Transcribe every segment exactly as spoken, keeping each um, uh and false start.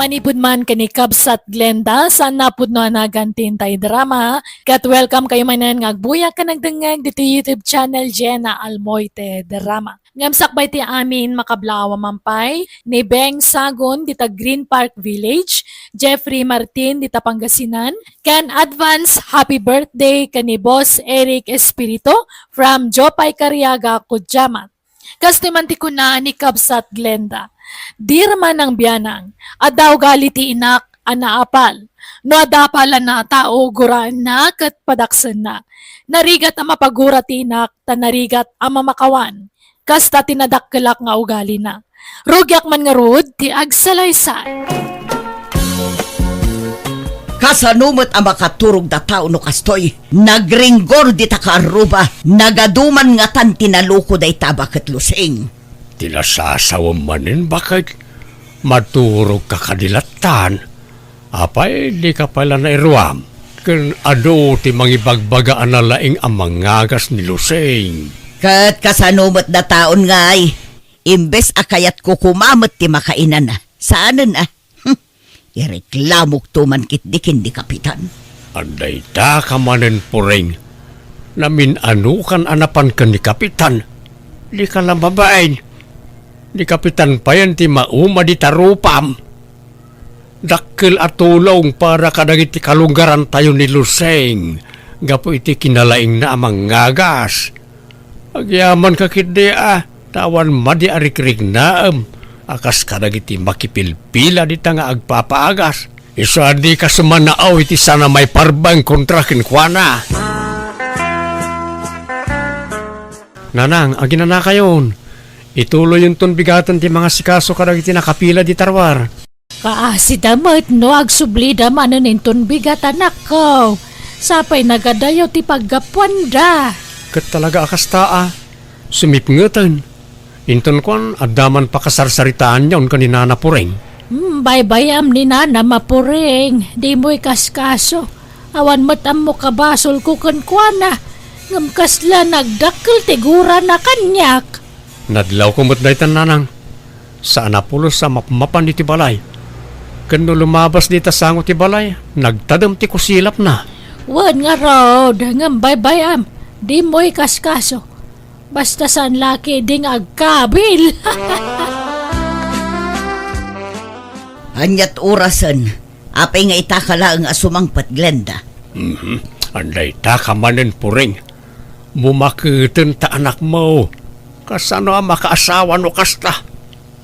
Manipud man ken ni Kabsat Glenda, saan a pudno a nagan ti intay drama, ket welcome kayo manen nga agbuya ken agdengngeg ditoy YouTube channel Jenna Almoite Drama. Ngem sakbay ti amin, makablaaw a mampay ni Beng Sagon dita Green Park Village, Jeffrey Martin dita Pangasinan, ken advance happy birthday ken ni Boss Eric Espirito from Jopay Cariaga, Cudjamat. Kastoy man ti kuna ni Kabsat Glenda, "Dirman ang biyanang, adda ugali ti inak a naapal. No adda apal a tao, guraenna ket padaksenna. Narigat a mapagura ti inak, ta narigat a mamakawan. Kasta ti nadakkelak nga ugalina. Rugiak man ngarud ti agsalaysay." Kasano met a makaturog da tao no kastoy? Nagringgor dita kaarruba, nagaduman ngatan ti naluko dayta baket Lusing. Ti nasasawem manen, baket, maturogka kadi lattan. Apay, dika pay la nairuam? Ken adu ti mangibagbaga a nalaing a mangagas ni Lusing? Ket kasano met dataon ngay? Imbes a kayatko koma met ti makainana, saanen a? Hmm, ireklamokto man ketdi ken ni Kapitan. Adda ita ka manen, Puring. Namin-anokan a napan ken ni Kapitan. Dika la mabain. Ni Kapitan payen ti mauma dita rupam. Dakkel a tulong para kadagiti kalunggarantayo ni Lusing gapu iti kinalaingna a mangagas. Agyamanka ketdi a, ta awan madi a rikriknaem a kas kadagiti makipilpila dita nga agpapaagas. Isu a dika sumanao iti saan a maiparbeng kontra kenkuana. Nanang, aginanakayon. Ituloyonton bigaten ti mangasikaso kadagiti nakapila dita ruar. Kaasida met no agsublida manen inton bigat, anakko. Sapay nagadayo ti paggapuanda. Ket talaga a kasta a. Sumipngeten. Inton kuan, adda man pakasarsaritaanyon ken ni Nana Puring. Hmm, baybay-am ni Nana, Mapuring. Dimo ikaskaso. Awan met ammok a basolko kenkuana. Ngem kasla nagdakkel ti gurana kaniak. Nadlawko met daytan, Nanang. Saan a pulos a mapmapan iti balay. Ken no lumabas dita sango ti balay, nagtadem ti kusilapna. Wen ngarud, ngem baybay-am, dimo ikaskaso. Basta saan la ketdi nga agkabil. Ania't orasen? Apay nga itaka laeng a sumangpet, Glenda? Mhm. Anda itaka manen, Puring? Bumaketen ta anakmo. Kasano a makaasawa no kasta?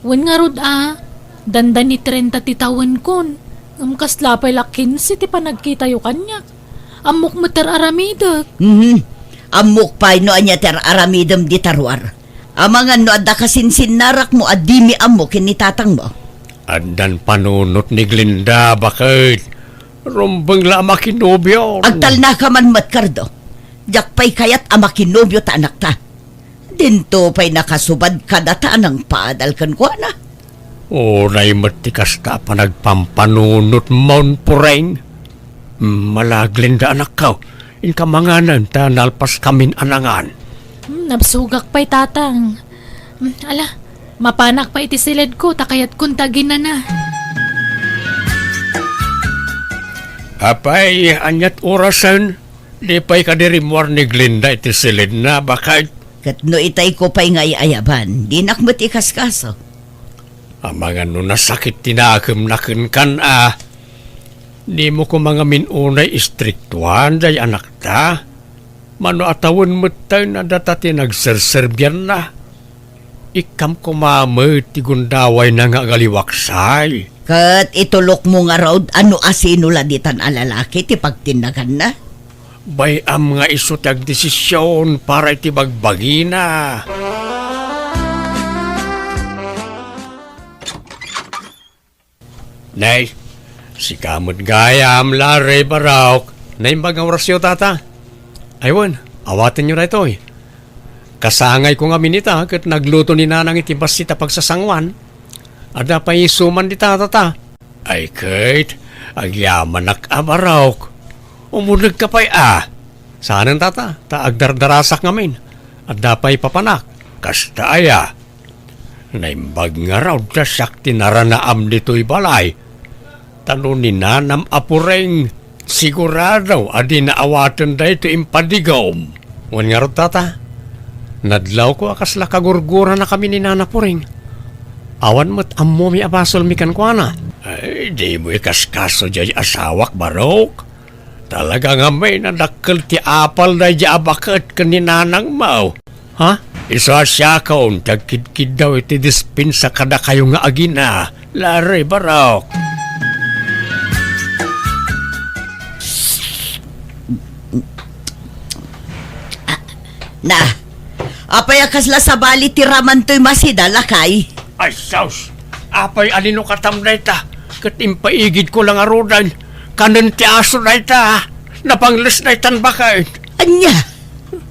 Wen ngarud a, dandani trenta ti tawenkon. Ngem kasla pay la kinse ti panagkitayo kaniak. Ammok met ti ar-aramidek. Mhm. Ammok pay no ania ti ar-aramidem dita ruar. Amangan no adda kasinsinnarakmo a dimi ammo ken ni tatangmo. Addan panunot ni Glenda, baket. Rumbeng la a makinobio. Agtalnaka man met, Cardo. Diak pay kayat a makinobio ta anakta. Dinto pay nakasubad kadata a nangpadal kenkuana. Unay met ti kasta a panagpampanunotmon, Puring. Mala, Glenda, anakko, inka manganen ta nalpaskamin a nangan. Hmm, nabsogak pay, Tatang. Hmm, ala, mapanak pay iti siledko ta kayatkon ti aginana. Apay, ania't orasen? Di pay kadi rimmuar ni Glenda iti siledna, baket? Ket no itayko pay nga ay-ayaban, dinak met ikaskaso. Amangan no nasakit ti nakemna kenkan a, dimo koma ngamin unay istriktuan day anakta? Mano a tawen metten a data ti nagserserbianna? Ikkam koma met ti gundawayna nga agaliwaksay. Ket itulokmo ngarud a no asino la ditan a lalaki ti pagtinnaganna? Bay-am nga isu ti agdesision para iti bagbagina. Nay, sika met gayam, Larry, Barok. Naimbag nga orasyo, Tata. Ay wen, awatenyo daytoy. Kasangayko ngamin ita ket nagluto ni Nanang iti bassit a pagsasanguan. Adda pay isuman dita, Tata. Ay ket, agyamanak a, Barok. Umulekka pay a. Saanen, Tata, ta agdardarasak ngamin. Adda pay papanak. Kasta aya. Naimbag ngarud ta siak ti naranaam ditoy balay. Ta no ni nanam a Puring, sigurado a dina awaten daytoy impadigom. Wen ngarud, tata, nadlawko a kasla kagurguranakami ni nana Puring. Awan met ammomi a basolmi kenkuana. Ay, dimo ikaskaso diay asawak, Barok. Talaga ngamin a dakkel ti apal daydiay a baket ken ni nanangmo. Ha? Isu a siakon ti agkidkiddaw iti dispensa kadakayo nga agina, Larry Barok. Na, apay a kasla sabali ti ramantoy masida, lakay? Ay, sus! Apay a linukatam dayta? Ket impaigidko la ngaruden. Kanen ti aso dayta. Napangles daytan baket. Ania?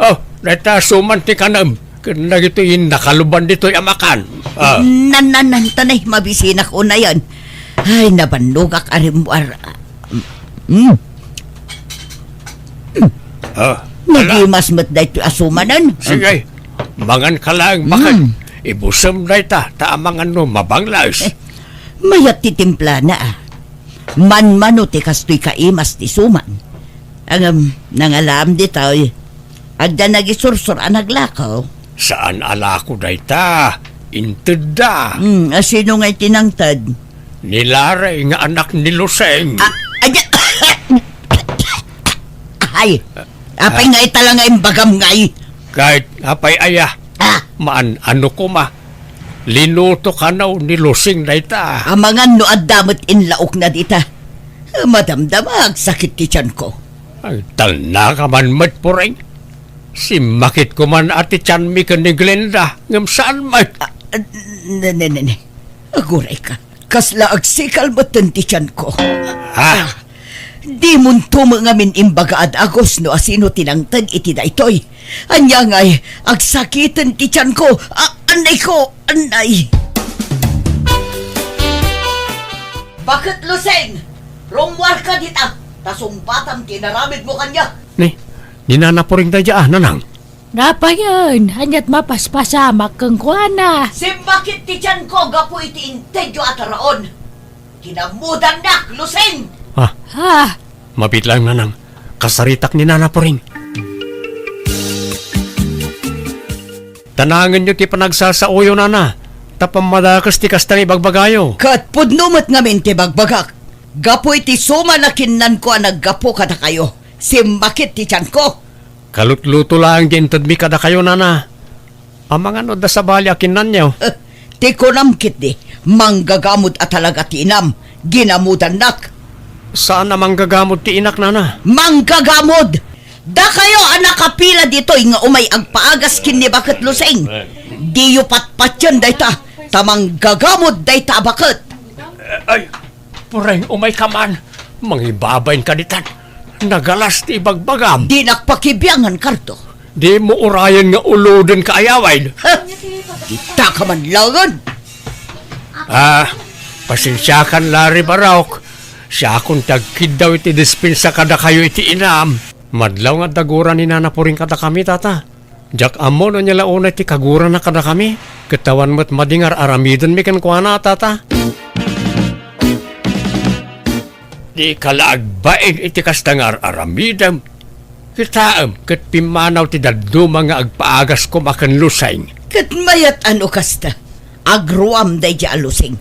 Oh, dayta suman ti kanem. Ken dagitoy nakaluban ditoy a makan. Ah. Nan, nan, nan, tanay, mabisinak unayen. Ay, nabannogak a rimmuar. Hmm. Ah, ala. Nagimas met daytoy a sumanen. Sige, mangan ka lang, baket. Hmm. Ibusem dayta, ta amangan no mabangles. Eh, mayat ti timplana, ah. Manmano ti kastoy kaimas ti suman. Ngem, nangalaam ditoy. Adda nagisursor a naglako. Saan a lako dayta. Intedda. Hmm, a sino ngay ti nangted? Ni Larry nga anak ni Lusing. Ah, anya? Ay, apay nga ita la nga imbagam ngay? Ket apay aya? Ah. Maan, ano koma? Linuto kano ni Lusing dayta. Amangan no adda met inlaokna dita. Madamdama, agsakit ti tianko. Ay, talna ka man met, Puring. Simmakit ko man a ti tianmi ken ni Glenda, ngem saan met? Ah, ah, ne, ne, ne, ne. Aguray ka. Kasla agsikal metten ti tianko. Ha? Ah, dimonto met ngamin imbagaad, Agus, no asino ti nangted iti daytoy. Ania ngay, agsakiten ti tianko. Ah, annay ko, annay. Baket Lusing, rummuarka dita, ta sungbatam ti inaramidmo kaniak. Ni, ni Nana Puring daydiay, nanang. Rapayen, ania't mapaspasamak kenkuana? Simmakit ti tianko gapu iti intedyo a taraon. Kinamudannak, Lusing! Ah. Ah. Mabiit laeng, nanang. Kasaritak ni Nana Puring. Tanangenyo ti panagsasaoyo, nana, ta pammadakes ti kasta nga ibagbagayo. Ket pudno met ngamin ti bagbagak. Gapu iti suman a kinnanko a naggapu kadakayo, simmakit ti tianko. Kalutluto laeng ti intedmi kadakayo, nana. Amangan no adda sabali a kinnanyo. Eh, ti kunam ketdi, manggagamod a talaga ti inam, ginamudannak. Saan a manggagamod ti inak, nana. Manggagamod! Dakayo a nakapila ditoy nga umay agpaagas ken ni Baket Lusing. Diyo patpatien dayta, ta manggagamod dayta a baket. Ay, Puring, umay ka man. Mangibabain ka ditan. Nagalas ti ibagbagam. Dinak pakibiangan, Kardo. Dimo urayen nga uloden ka, ayaway. Ha? Dita ka man laengen. Ah, pasensiakan, Larry Barok. Siakon ti agkiddaw iti dispensa kadakayo iti inam. Madlaw nga adda gura ni Nana Puring kadakami, tata. Diak ammo no ania la unay ti kagurana kadakami, ket awan met madi nga ar-aramidenmi kenkuana, tata. Dika la agbain iti kasta nga ar-aramidem. Kitaem, ket pimmanaw ti dadduma nga agpaagas koma ken Lusing. Ket mayat a no kasta, agruam daydiay a Lusing.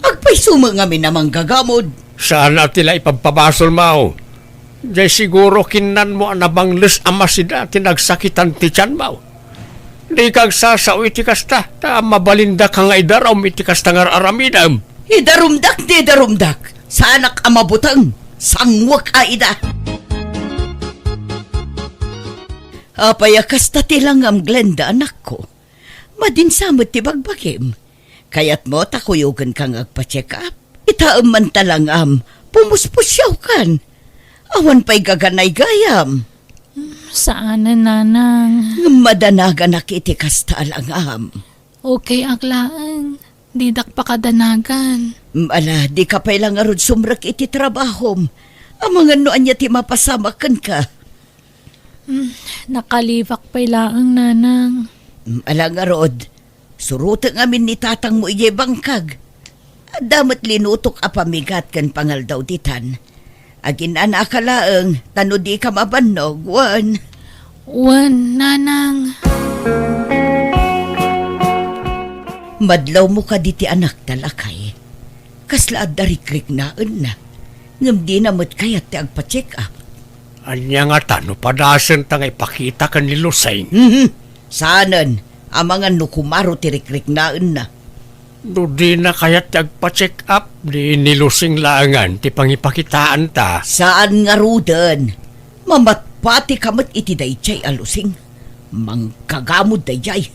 Agpayso met ngamin a manggagamod. Saan a ti la ipabpabasolmo. Diay siguro kinnanmo a nabangles a masida ti nagsakitan ti tianmo. Dika agsasao iti kasta, ta mabalindaka nga idarum iti kasta nga ar-aramidem. Idarumdak ti idarumdak. Saanak a mabuteng. Sangwek a ida. Apay a kasta ti langam, Glenda, anakko? Madinsa met ti bagbagim. Kayatmo ta kuyogenka nga agpa-check up? Itaem man ta langam, pumuspusiawkan. Awan pay gaganay gayam. Saanen, nanang. Ngem madanaganak iti kasta a langam. Okay ak laeng. Didak pakadanagan. Mm, ala, dika pay la ngarud sumrek iti trabahom. Amangan no ania ti mapasamak kenka. Mm, nakaliwak pay laeng, nanang. Mm, ala ngarud, surotek ngamin ni tatangmo idiay bangkag. Adda met linutok a pamigat ken pangaldaw ditan. Aginanaka laeng, ta no dika mabannog, wen. Wen, nanang. Madlawmo kadi ti anakta, lakay. Kasla adda rikriknaenna. Ngem dina met kayat ti agpa-check up. Ania ngata no padasenta nga ipakita ken ni Lusing? Mhm. Saanen, amangan no kumaro ti rikriknaenna. No dina kayat ti agpa-check up, di ni Lusing laengen ti pangipakitaanta. Saan ngaruden. Mamatpatika met iti daydiay a Lusing. Mangkagamod daydiay.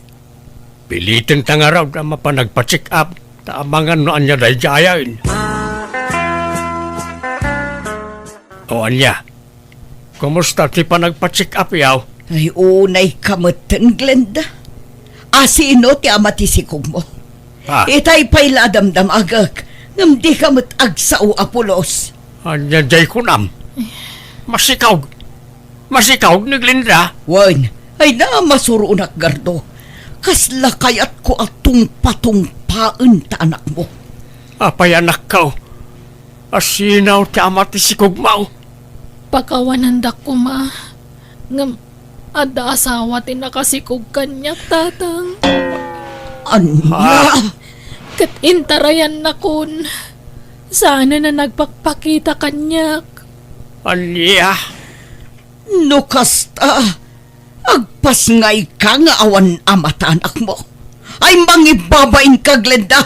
Pilitenta ngarud a mapan agpa-check up, ta amangan no ania daydiayen. O ania? Kumusta ti panagpa-check up, yaw? Ay, unayka metten, Glenda. Asino ti ama ti sikogmo? Ah. Itay pay la a damdamagek, ngem dika met agsao a pulos. Ania jay kunam? Masikaw. Masikaw ni Glenda? Wen, ay na, masuronak, Gardo. Kasla kayatko a tungpatungpaen ta anakmo. Apay, anakko? Asino ti ama ti sikogmo? Pakawanandak koma. Ngem adda asawa ti nakasikog kaniak, Tatang. Ania? Ah. Ket intarayannakon. Saanen a nagpakpakita kaniak. Ania? No kasta, agpasngayka nga awan ama ta anakmo. Ay, mangibabainka, Glenda!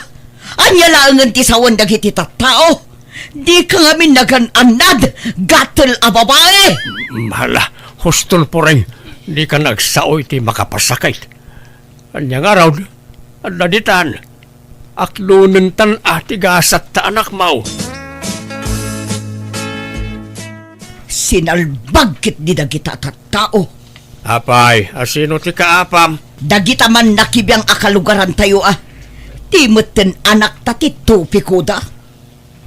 Ania laengen ti sawen dagiti tattao? Dika ngamin nagan-annad, gatel a babai! Hala, huston, Puring, dika agsao iti makapasakit. Ania ngarud? Adda ditan. Aklonentan a ti gasat ta anakmo. Sinalbag ketdi dagita a tattao. Apay, asino ti kaapam? Dagita man nakibiang a kalugarantayo a. Ti metten anakta ti tupikoda.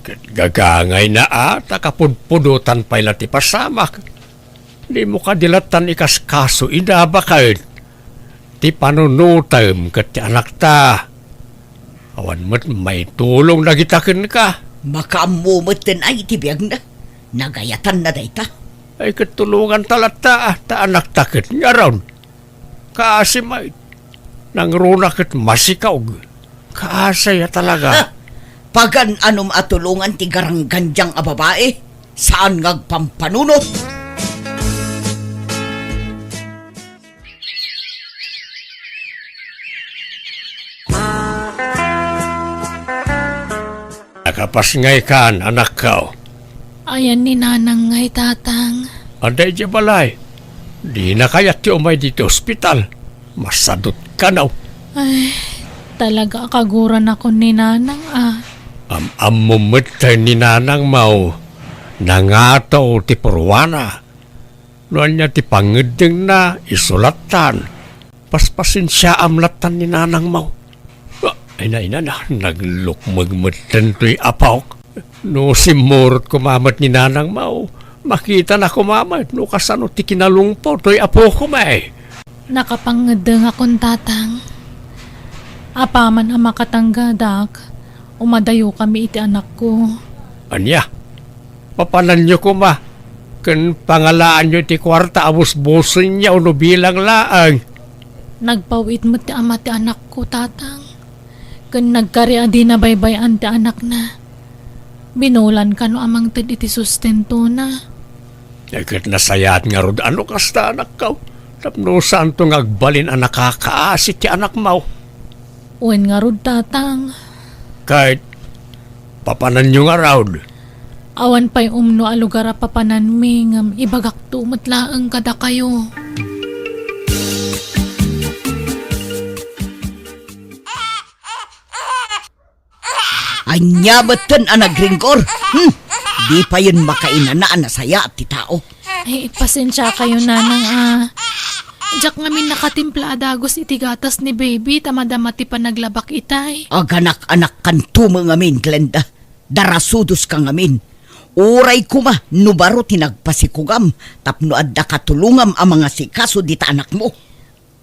Ket gagangayna a, ta kapudpudotan pay la ti pasamak. Dimo kadi lattan ikaskaso ida baket ti panunotem ket ti anakta. Awan met maitulong dagita kenka. Makaammo metten ay ti biagna. Nagayatanna dayta. Ay, ket tulonganta latta, ta anakta ket ngarud. Kaasi met. Nangruna ket masikog. Kaasi a talaga. Ha! Pagan-anom a tulongan ti garanggandiang a babai, saan nga agpampanunot. Nakapasngaykan, anakko. Ayan ni Nanang ngay, Tatang. Adda idiay balay. Dina kayat ti umay ditoy ospital. Masadut kano. Ay, talaga a kaguranakon ni Nanang a. Am-ammo met ni Nanangmo. Nangato ti purwana. No ania ti pangngeddengna, isu lattan. Paspasensiaam lattan ni Nanangmo. Ah, ay, na, ina na, naglukmeg metten toy apok. No simmurot koma met ni Nanangmo, makitana koma met no kasano ti kinalungpo toy apokoma. Nakapangngeddengakon, Tatang. Apaman a makatanggadak, umadayokami iti anakko. Ania? Papananyo koma, ken pangalaanyo iti kuarta a busbusenyo no bilang laeng. Nagpaw-it met ti ama ti anakko, Tatang. Ken nagkari a dina baybay-an ti anakna. Binulan kano a mangted iti sustentona. Ay, ket nasayaat ngarud a no kasta, anakko, tapno saanto nga agbalin a nakakaasi ti anakmo. Wen ngarud, Tatang. Ket papananyo ngarud? Awan pay umno a lugar a papananmi ngem ibagakto met laeng kadakayo. Ania metten a nagringgor? Hmm? Di payen makainana a nasayaat ti tao. Ay, pasensiakayo, Nanang, a. Diak ngamin nakatimpla a dagus iti gatas ni baby ta madama ti panaglabak itay. Aganak-anakkanto met ngamin, Glenda. Darasudoska ngamin. Uray koma no baro ti nagpasikogam tapno adda katulongam a mangasikaso dita anakmo.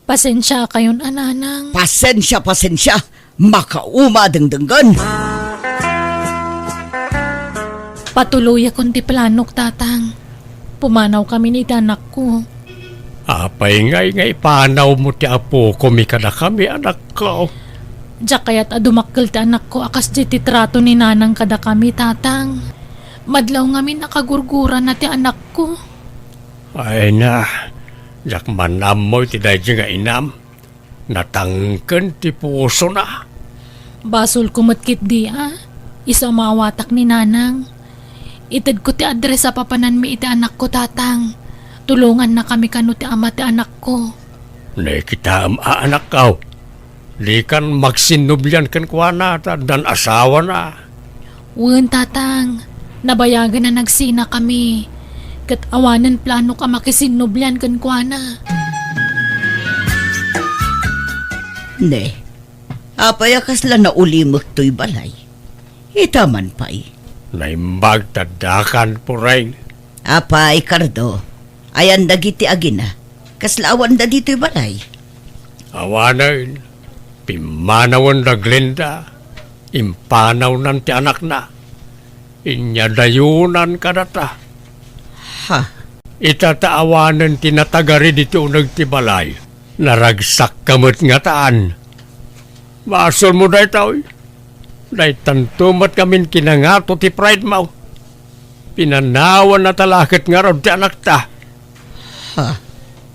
Pasensiakayon a, Nanang. Pasensia, pasensia. Makauma a dengdenggen. Patuloyakon ti planok, Tatang. Pumanawkami iti anakko. Apay ngay nga ipanawmo ti apokomi kadakami, anakko? Diak kayat a dumakkel ti anakko a kasdi ti trato ni Nanang kadakami, Tatang. Madlaw ngamin a kagurgurana ti anakko. Ay na, diak man ammo iti daydi nga inam. Natangken ti pusona. Basolko met ketdi a, isu a maawatak ni Nanang. Itedko ti address a papananmi iti anakko, Tatang. Tulongannakami kano ti ama ti anakko. Nakitaem a, anakko. Dikan magsinnublian kenkuana ta addan asawana. Wen, Tatang. Nabayagen a nagsinakami. Ket awanen planok a makisinnublian kenkuana. Ne, apay a kasla naulimek toy balay? Ita man pay. Naimbag ta addakan, Pureng. Apay, Cardo? Ayan dagiti agina? Kasla awanda ditoy balay? Awanen, pimmanawen da Glenda, impanawnan ti anakna. Inyadayonan kadata. Ha? Ita ta awanen ti natagari ditoy uneg ti balay. Naragsakka met ngataan. Basolmo daytoy. Daytanto met ngamin kinangato ti pride mo. Pinanawan na talaket ngarud ti anakta. Ha?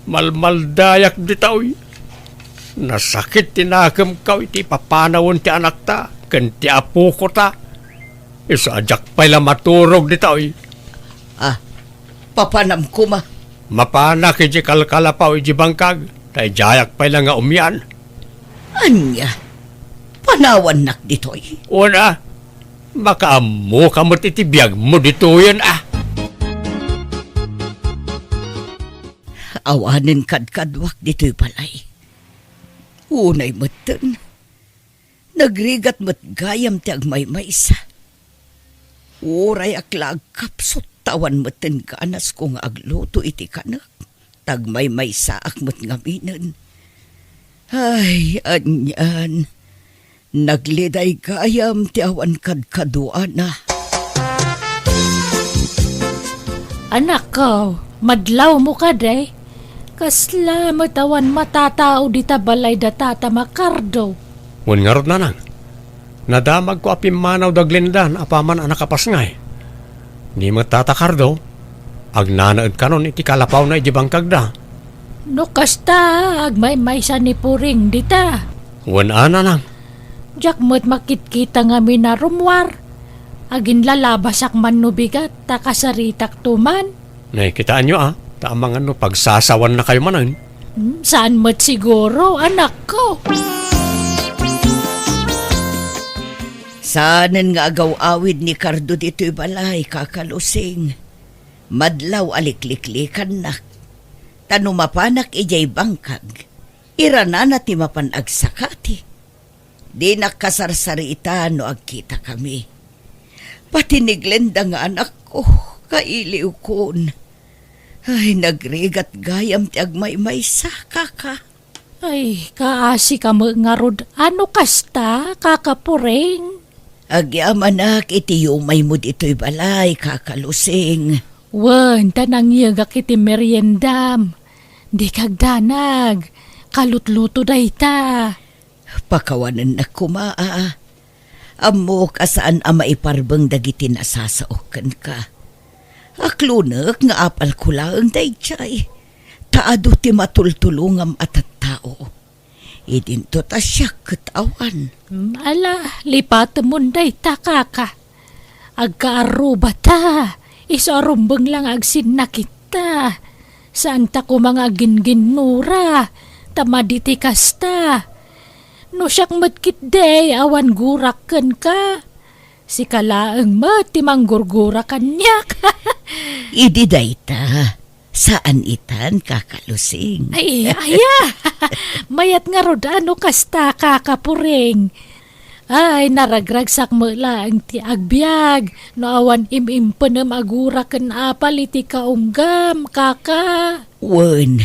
Malmaldayak ditoy. Nasakit ti nakemko iti papanawen ti anakta ken ti apokota. Isu a diak pay la maturog ditoy. Ah, papanam koma. Mapanak iti kalkalapaw iti bangkag, ta idiayak pay la nga umian. Ania? Panawannak ditoy? Una, makaammoka met iti biagmo ditoyen, a. Awanen kadkaduak ditoy balay. Unay metten, nagrigat met gayam ti agmaymaysa. Uray ak la agkapsut, ta awan metten ganasko nga agluto iti kanek. Tagmaymaysaak met ngaminen. Ay, anian. Nagliday gayam ti awan kadkaduana. Anakko, madlawmo kadi? Kasla met awan matatao dita balay da Tata Makardo. Wen ngarud, nanang. Nadamagko a pimmanaw da Glenda apaman a nakapasngay. Ni met Tata Cardo, agnanaed kanon iti kalapawna iti bangkagda. No kasta, agmaymaysa ni Puring dita. Wen a, nanang. Diak met makitkita ngamin a rummuar. Aginlalabasak man no bigat, ta kasaritakto man. Nakitaanyo a, ta amangan no pagsasawannakayo manen. Hmm, saan met siguro, anakko? Saanen nga agaw-awid ni Cardo ditoy balay, Kaka Lusing. Madlaw a likliklikannak. Ta no mapanak idiay bangkag, iranana ti mapan agsakati. Dinak kasarsarita no agkitakami. Pati ni Glenda nga anakko, kailiwkon. Ay, nagrigat gayam ti agmaymaysa, Kaka. Ay, kaasika met ngarud a no kasta, Kaka Puring. Agyamanak iti yumaymo ditoy balay, Kaka Lusing. Wen, ta nangyegak iti meriendam. Dika agdanag. Kalutluto dayta. Pakawanennak koma a. Ammok a saan a maiparbeng dagiti nasasaok kenka. Aklonek nga apalko laeng daydiay, ta adu ti matultulongam a tattao. Idinto ta siak ket awan. Ala, lipatemon dayta, Kaka. Agkaarrubata, isu a rumbeng la nga agsinnakitta. Saanta koma nga agginginnura, ta madi ti kasta. No siak met ketdi, awan gurak kenka. Sika laeng met ti manggurgura kaniak. Idi dayta, saan itan, Kaka Lusing. Ay, aya! Mayat ngarud a no kasta, Kaka Puring. Ay, naragragsak met laeng ti agbiag no awan im-impenem a gura ken apal iti kaunggam, Kaka. Wen,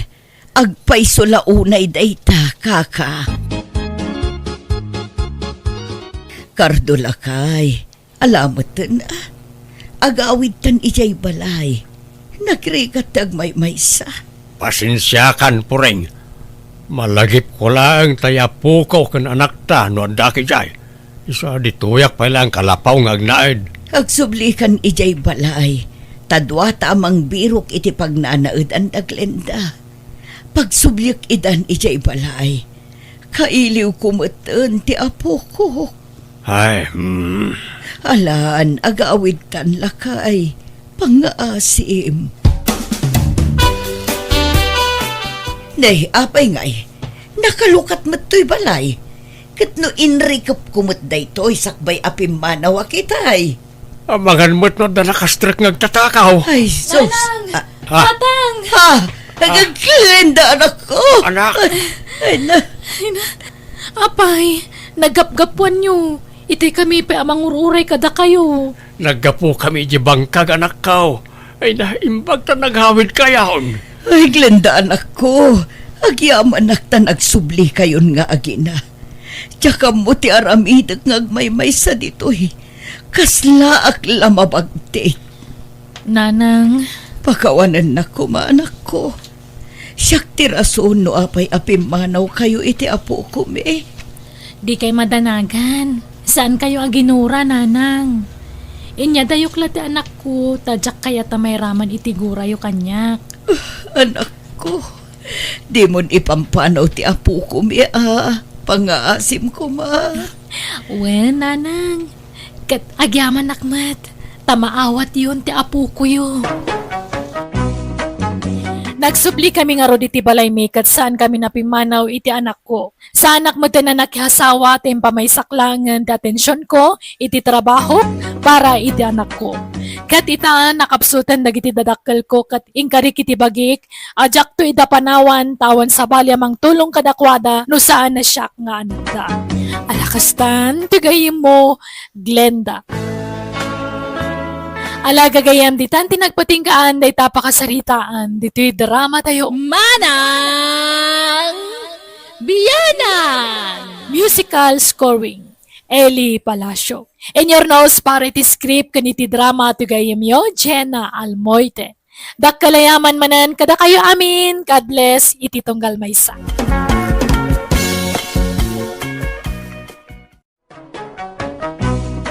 agpayso la unay dayta, Kaka. Cardo lakay, ala metten a. agawidtan idiay balay. Nagrigat ti agmaymaysa. Pasensiakan, Puring. Malagipko laeng ta apoko ken anakta no addaak idiay. Isu a ditoyak pay laeng kalapaw nga agnaed. Agsublikan idiay balay, ta duata a mangbirok iti pagnanaedan da Glenda. Pagsubliek idan idiay balay. Kailiwko metten ti apoko. Ay, hmm. Alan, agawidtan lakay. Pangngaasim. Ne, apay ngay, nakalukat met toy balay. Ket no inrikepko met daytoy sakbay a pimmanaw a kitay. Amangan met no adda nakastrek nga agtatakaw. Ay, sus. Nanang! Ah. Ah. Patang! Ah, ah. Glenda, anak ko. Anak. Ay, ay, na. Ay, na. Apay, naggapgapuanyo. Itay kami pay a mangur-uray kadakayo. Naggapu kami iti bangkag, anakko. Ay, naimbag ta naghawid kayon. Ay, Glenda, anakko. Agyamanak ta nagsubli kayon nga agina. Diak ammo ti aramidek nga agmaymaysa ditoy. Kaslaak la mabagtik. Nanang. Pakawanennak koma, anakko. Siak ti rason no apay a pimmanaw kayo iti apokon. Dikay madanagan. Saan kayo aginura, Nanang? Inyadayok la ti anakko, ta diak kayat a mairaman iti gurayo kaniak. Anakko, dimon ipampanaw ti apokon a pangngaasim koma. Wen, Nanang. Ket agyamanak met, ta maawatyon ti apokoyo. Nagsubli kami ngarud iti balaymi ket saan kami a pimmanaw iti anakko. Saanak met a nakiasawa ta impamaysak laengen ti atensionko iti trabahok para iti anakko. Ket ita, nakapsuten dagiti dadakkelko ket inkarik iti bagik a diakto ida panawan ta awan sabali a mangtulong kadakuada no saan a siak nga anakda. Ala kastan ti gayyemmo, Glenda. Ala gagayyem, ditan ti nagpatinggaan dayta a pakasaritaan ditoy drama tayo, Manang Bianang! Musical scoring, Eli Palacio. Inyurnos para iti script ken iti drama ti gayyemyo, Jenna Almoite. Dakkel a yaman manen kadakayo amin. God bless iti tunggal maysa.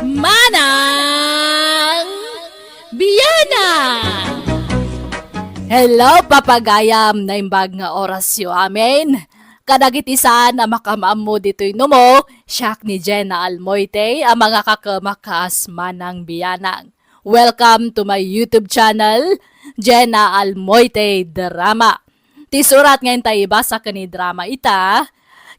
Manang Bianang! Hello, papagayam, naimbag nga orasyo amin. Kadagiti saan a makaammo ditoy numo, siak ni Jenna Almoite a mangakakemak kas Manang Bianang. Welcome to my YouTube channel, Jenna Almoite Drama. Ti surat nga inta ibasa ken idrama ita,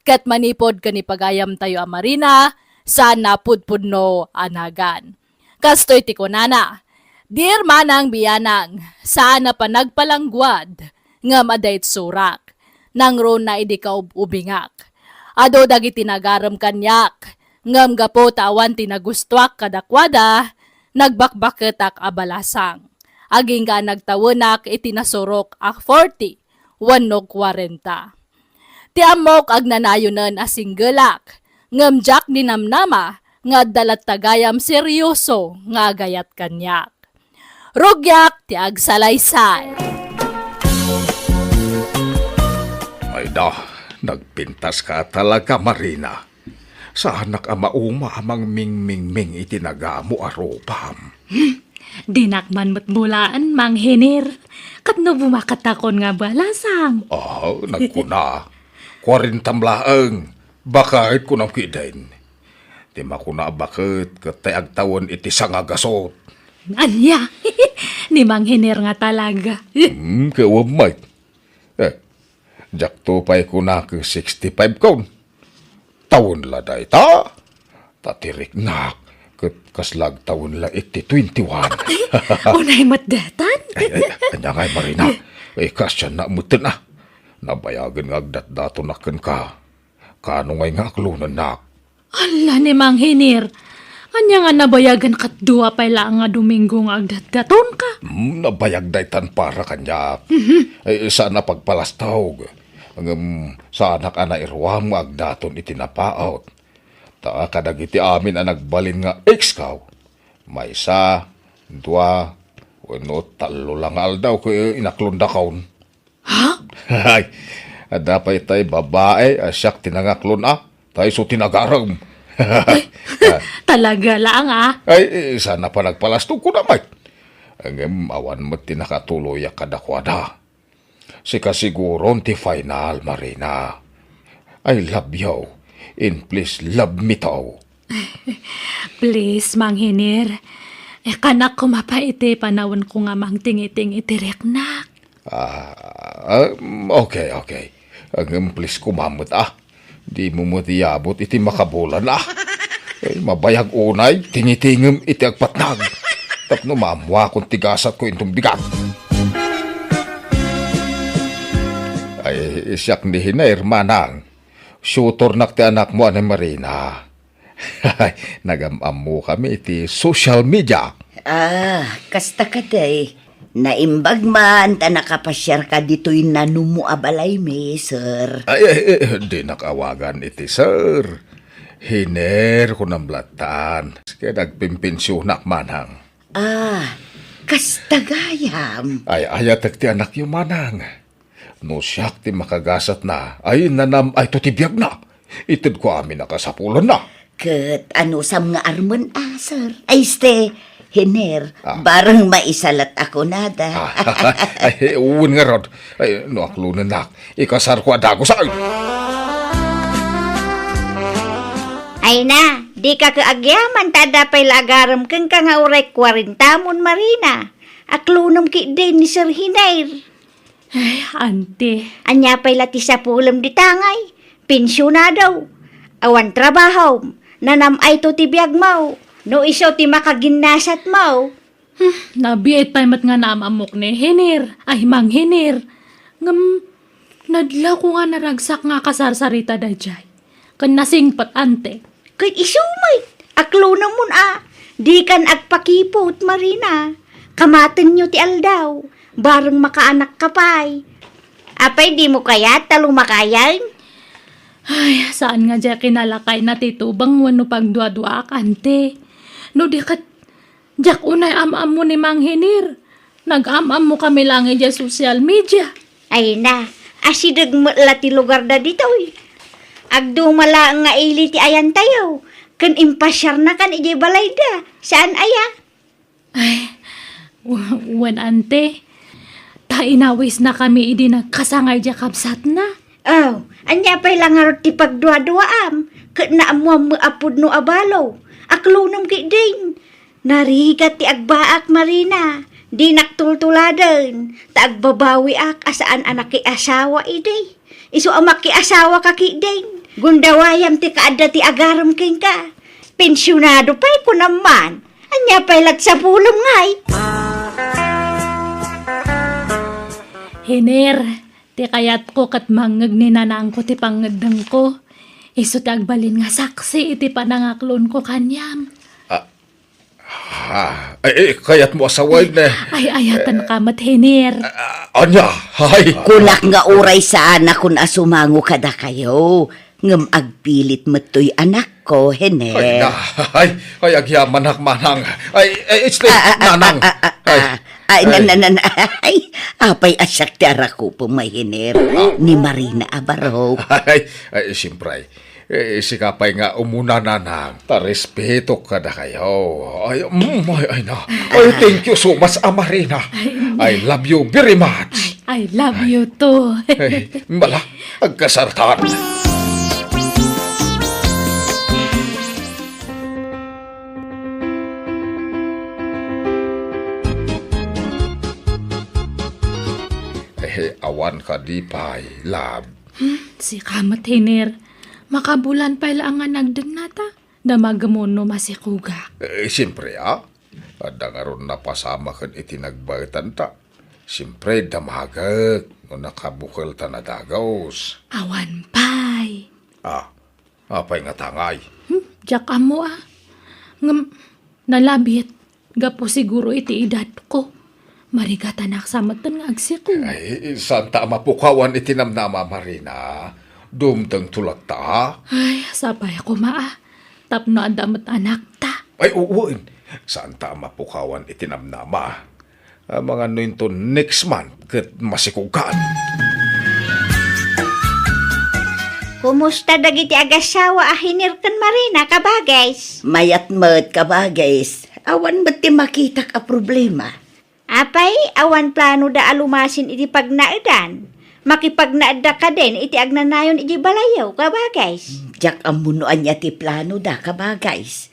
ket manipud ken ipagayamtayo a Marina, saan a pudpudno a nagan. Kastoy ti kunana, "Dear Manang Bianang, saan a panagpalangguad, ngem adda iti surak. Nangruna idi kaub-ubingak. Adu dagiti nagarem kaniak, ngem gapu ta awan ti nagustuak kadakuada, nagbakbaketak a balasang. Agingga a nagtawenak iti nasurok a forty wenno kuarenta. Ti ammok agnanayonen a singgelak, ngem diak ninamnama nga adda latta gayam serioso nga agayat kaniak. Rugiak ti agsalaysay." Ay da, nagpintaska talaga, Marina. Saanak a mauma a mangmingmingming iti nagamo a rupam. Dinak man met bulaen, Mang Henir. Ket no bumakettakon nga balasang? Ah, nagkuna, "Kuarentam laeng, baket," kunam kiden. Ti makuna a baket, ket tay agtawen iti sangagasut. Ania? Ni Mang Henir nga talaga. Hmm, ket wen met. Eh, diakto pay kunak sixty-five kon. Tawen la dayta? Ta ti riknak, ket kasla agtawen la iti twenty-one. Unay met daytan? Ay, ay, ania ngay, Marina? Eh, kasdiay metten a. Nabayagen nga agdatdatonak kenka. Kaano ngay nga aklonennak? Ala ni Mang Henir, ania nga nabayagen ket dua pay laeng nga Domingo nga agdatdatonka? Hmm, nabayag daytan para kaniak. Mhm. Eh, saan a pagpalastog. Ngem saanak a nairuam nga agdaton iti napaut. Ta kadagiti amin a nagbalin nga ex-ko, maysa, Dua wenno tallo la nga aldaw ket inaklondakon. Ha? Ay, adda pay tay babae a siak ti nangaklon a, ta isu ti nagarem. Ay, talaga laeng, ah. Ay, eh, saan a panagpalastogko na, Mike. Ngem awan met ti nakatuloyak kadakuada. Sika siguron ti final, Marina. I love you, and please love me too. Please, Mang Hiner. Ikanak koma pay iti panawenko nga mangtingiting iti riknak. Ah, ah, okay, okay. Ngem please koma met, ah. Dimo met iabot iti makabulan, ah. Ay, mabayag unay, tingitingem iti agpatnag. Tapno maammuakon ti gasatko inton bigat. Ay, siak ni Hiner, manang. Shooternak ti anakmo a ni Marina. Nagam-ammokami iti social media. Ah, kasta kadi. Naimbag man ta nakapasiarka ditoy nanumo a balaymi, sir. Ay, ay, ay, dinak awagan iti sir. Hiner, kunam lattan. Ket agpimpensionak, manang. Ah, kasta gayam. Ay, ayatek ti anakyo, manang. No siak ti makagasatna, ay, nanam-ayto ti biagna. Itedko amin a kasapulanna. Ket anusam nga armen a, sir? Ay, este, Hiner, Ah. bareng maisalat a kunada. Ah, ay, wen ngarud. Ay, no aklonennak, ikasarko a dagus, ay. Ay na, dika ket agyaman ta adda pay la agarem kenka nga uray kuarentamon, Marina. Aklonem ketdin ni Sir Hiner. Ay, ante. Ania pay la ti sapulem dita ngay? Pensionado. Awan trabahom. Nanam-ayto ti biagmo. No isu ti makaginnasatmo. Hmm, nabiit pay met nga naam-ammok ni Hiner. Ay, Mang Hiner. Ngem, nadlawko nga naragsak nga kasarsarita daydiay. Ken nasingpet, ante. Ket isu met, aklonemon a, dikan agpakiput, Marina. Kamatenyo ti aldaw, bareng makaanakka pay. Apay, dimo kayat ta lumakayen? Ay, saan nga diay kinalakayna ti tubeng wenno pagduaduaak, ante. No di ket, diak unay am-ammo ni Mang Hiner. Nag-am-ammokami laeng idiay social media. Ay na, asideg met la ti lugarda ditoy. Agduma laeng nga ili ti ayantayo, ken impasiarnakan idiay balayda. Saan aya? Ay, w-, wen, ante. Ta inawisnakami idi nagkasangay diay kabsatna. Aw, ania pay la ngarud ti pagduaduaam? Ket naammoam met a pudno a balo. Aklonem ketdin. Narigat ti agbaak, Marina. Dinak tultuladen, ta agbabawiak a saan a nakiasawa idi. Isu a makiasawaka ketdin, gundawayam ti kaadda ti agarem kenka. Pensionado pay, kunam man. Ania pay la ti sapulem ngay? Hiner, ti kayatko ket mangngeg ni nanangko ti pangngeddengko. Isu ti agbalin nga saksi iti panangaklonko kaniam. Ah, Ah, ay, ay, kayatmo a sawen, eh. Ay, ayatenka met, Hiner. Ah, ania? Ay. Kunak nga uray saanakon a sumango kadakayo, ngem agpilit met toy anakko, Hiner. Ay, na, ay, ay, agyamanak, manang. Ay, ay, este, Ah, ah, ah, nanang. ah, ah, ah, Ay. ah. Ay, Ay. na, na, na, na, ay, apay a siak ti arakupem, Hiner, Ah. ni Marina a barok. Ay, ay, siyempre. Eh, sika pay nga umuna, nanang, ta respetok kadakayo. Ay, mm, ay, ay na. Ay, thank you so much, a Marina. Ay, I love you very much. I love you too. Ay, bala, agkasartan. Eh, awan kadi pay, love. Hmm, sika met, Hiner. Makabulan pay la nga nagdennata. Damagem no masikogak. Eh, siyempre, ah. Adda ngarud napasamak ken iti nagbaetanta. Siyempre, damagek no nakabukelta a dagus. Awan pay. Ah, apay ngata ngay? Hmm, diak ammo, ah. Ngem, nalabit. Gapu siguro iti edadko. Marigatanak sa metten nga agsiko. Ay, saan ta a mapukawan iti namnama, Marina? Dumtengto latta, a? Ay, sapay koma, a. Tapno adda met anakta. Ay, wen. Saanta a mapukawan iti namnama. Amangan no inton next month ket masikogkan. Kumusta dagiti agasawa a Hiner ken Marina, kabagays? Mayat met, kabagays. Awan met ti makitak a problema. Apay, awan planoda a lumasin iti pagnaedan? Makipagnaedda kadin iti agnanayon iti balayyo, kabagays? Diak ammo no ania ti planoda, kabagays.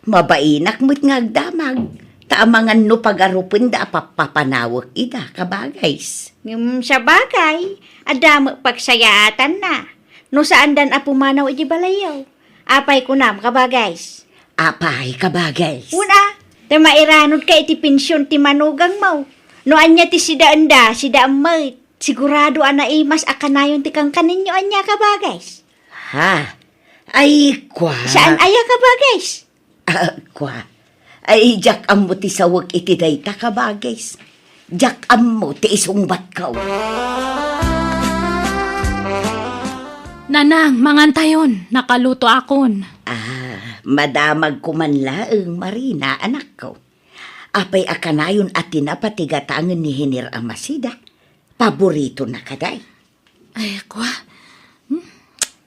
Mabainak met nga agdamag, ta amangan no pagarupenda a pappapanawek ida, kabagays. Ngem sabagay, adda met pagsayaatanna. No saandan a pumanaw iti balayyo. Apay kunam, kabagays? Apay, kabagays? Una, ta mairanodka iti pension ti manugangmo. No ania ti sidaenda, sidaem met. Sigurado a naimas a kanayon ti kankaninyo ania, kabagays? Ha? Ay, kwa. Saan aya, kabagays? Ah, kwa. Ay, diak ammo ti sawek iti dayta, kabagays. Diak ammo ti isungbatko. Nanang, mangantayon. Nakalutoakon. Ah, madamagko man laeng, Marina, anakko. Apay a kanayon a tinapa ti gatangen ni Hiner a Masida? Paboritona kadi? Ay, kwa. Hmm?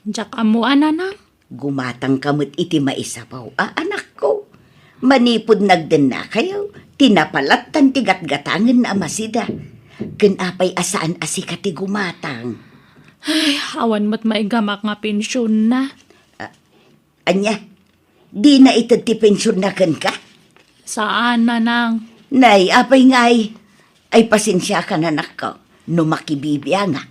Diak ammo a, Nanang. Gumatangka met iti maisabaw a, anakko. Manipud nagdennakayo, tinapa lattan ti gatgatangen a Masida. Ken apay a saan a sika ti gumatang? Ay, awan met maigamak nga pensionna. Ah, ania? Dina ited ti pensionna kenka? Saan, Nanang. Nay, apay ngay? Ay, pasensiakan, anakko, no makibibiangak.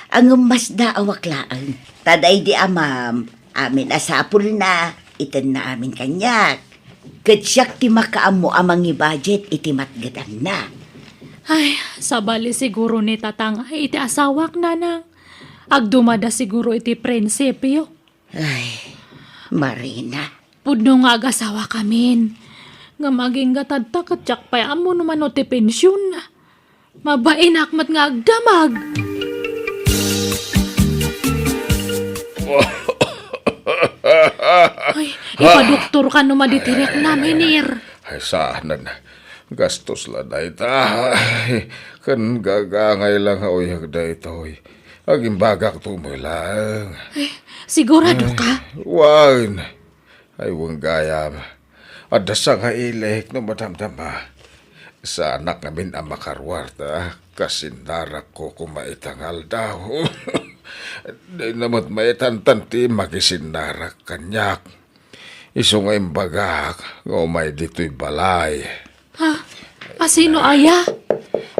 Ngem masdaawak laeng. Ta daydi amam, amin a sapulna, itedna amin kaniak. Ket siak ti makaammo a mangibudget iti matgedanna. Ay, sabali siguro ni Tatang iti asawak, Nanang. Agdumada siguro iti prinsipio. Ay, Marina. Pudno nga agasawakamin. Ngem agingga tatta ket diak pay ammo no mano ti pensionna. Mabainak met nga agdamag. Ay, ipadoktorka no madi ti riknam, Hiner. Ay, saanen. Gastos la dayta. Ay, ken gagangay la nga uyag daytoy. Agimbagakto met laeng. Ay, sigurado ka? Ay, wen. Ay, wen gayam. Adda sangailik no madamdama. Saanak ngamin a makaruar ta kasinnarakko koma ita nga aldaw. Dina met maitantan ti makisinnarak kaniak. Isu nga imbagak nga umay ditoy balay. Ha? A sino aya?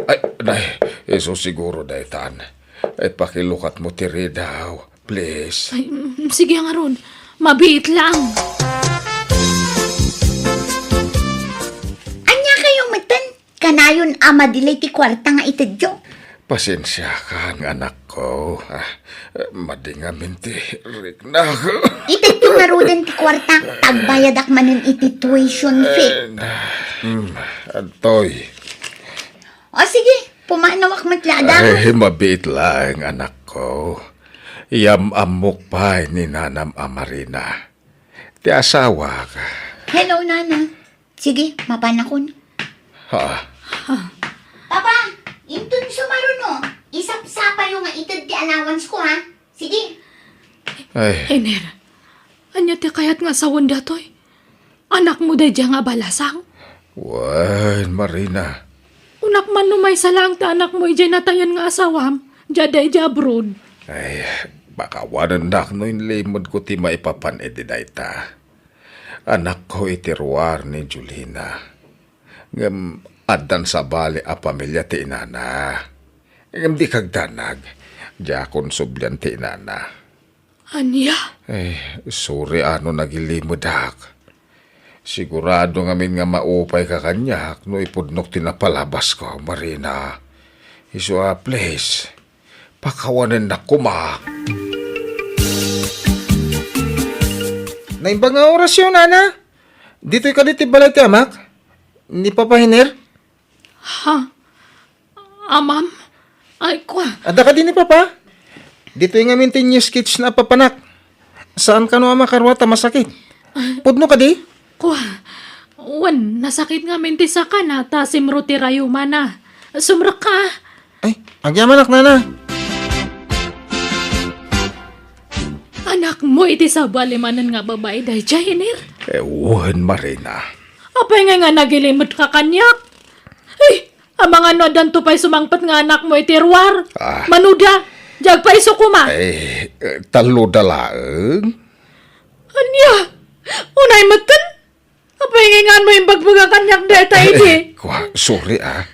Ay, nay, isu siguro daytan. Ay, pakilukatmo ti ridaw, please. Ay, mm, sige ngarud. Mabiit lang. Ania kayo metten? Kanayon a madilay ti kuarta nga itedyo. Pasensiakan, anakko. Ah, madi ngamin ti riknak. Itedyo ngaruden ti kuarta, ta agbayadak manen iti tuition fee. Eh, hmm, adtoy. O sige, pumanawak met la, adda. Ay, mabiit laeng, anakko. Yam-ammok pay ni nanam a Marina. Ti asawak. Hello, Nana. Sige, mapanakon. Ha? Papa, inton sumaruno, isapsapayo nga ited ti allowance ko, ha? Sige. Ay. Ener, ania ti kayat nga sawen datoy? Anakmo daydiay nga abalasang? Wen, Marina. Kunak man no maysa laeng ti anakmo idiay natayen nga asawam, diay daydiay abroad. Ay, pakawanennak no inlimedko ti maipapan iti dayta. Anakko iti ruar ni Julina. Ngem addan sabali a pamilia ti inana. Ngem di kagdanag, diakon sublian ti inana. Ania? Eh, sorry a no nagilimedak. Sigurado ngamin nga maupayka kaniak no ipudnok ti napalabasko, Marina. Isu a, please, pakawanennak koma. Naimbag nga orasyo, Nana. Ditoy kadi ti balay ti amak? Ni Papa Hiner? Ha? Amam? Ay, kwa. Adda kadi ni Papa? Ditoy ngamin ti new sketch na papanak. Saan kano a makaruar ta masakit? Pudno kadi? Kwa. Wen, nasakit ngamin ti sakana ta simro ti rayumana. Sumrekka. Ay, agyamanak, nana. Anakmo iti sabali manen nga babai daydiay, Iner? Eh, wen, Marina. Apay ngay nga nagilimetka kaniak? Ay, amangan no addanto pay sumangpet nga anakmo iti ruar? Ah. Manuda, diak pay isu koma. Eh, eh, tallo da laeng? Ania? Unay metten? Apay ngay nganmo imbagbagak kaniak dayta idi? Eh, kwa, sorry, ah.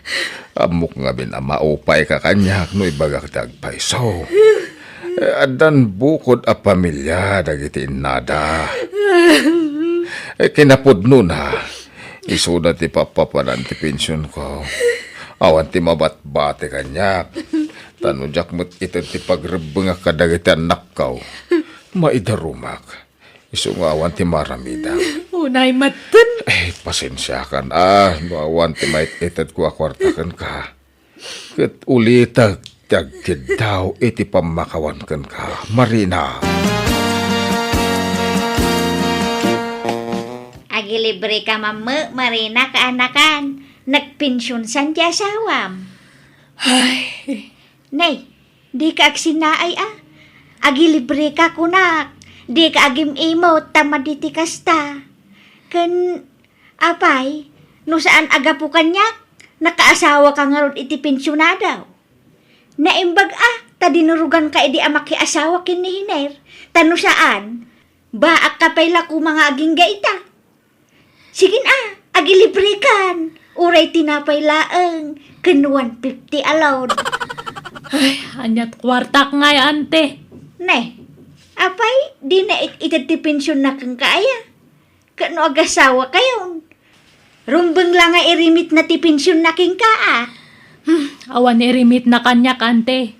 Ammok ngamin a maupayka kaniak no ibagak ti agpayso. Eh, addan bukod a pamilia dagiti innada. Eh, kinapudnona, isuna ti pappapanan ti pensionko. Awan ti mabatbati kaniak. Ta no diak met ited ti pagrebbengak kadagiti annakko, maidarumak. Isu nga awan ti maramidam. Unay metten. Eh, pasensiakan, ah, no awan ti maited ko a kuarta kenka. Ket ulitek ti agkiddaw iti pammakawan kenka, Marina. Agilibreka mammo, Marina, kaanakan. Nagpensionsan ti asawam. Ay. Nay, dika agsinnaay a. Agilibreka kunak. Dika agim-imot ta madi ti kasta. Ken, apay, no saan a gapu kaniak, nakaasawaka ngarud iti pensionado. Naimbag a, ta dinuruganka idi a makiasawa ken ni Hiner. Ta no saan, baakka pay la koma nga agingga ita. Sige na, agilibrekan. Uray tinapay laeng, ken one fifty a load. Ay, aniat kuartak ngay, ante? Ne, apay, dina it-, ited ti pensionna kenka aya? Ket no agasawakayon, rumbeng la nga irimitna ti pensionna kenka, a? Hmm, awan irimitna kaniak, ante.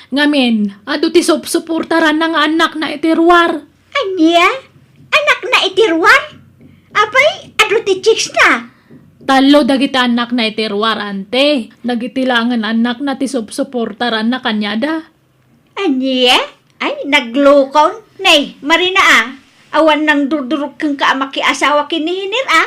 Ngamin, adu ti supsuportaranna nga annakna iti ruar. Ania? Annakna iti ruar? Apay, adu ti chicks na? Tallo dagiti annakna iti ruar, ante. Dagiti laengen annakna ti supsuportaranna kaniada. Ania? Ay, naglukon. Nay, Marina, a. Awan nangdurdurog kenka a makiasawa ken ni Hiner, a.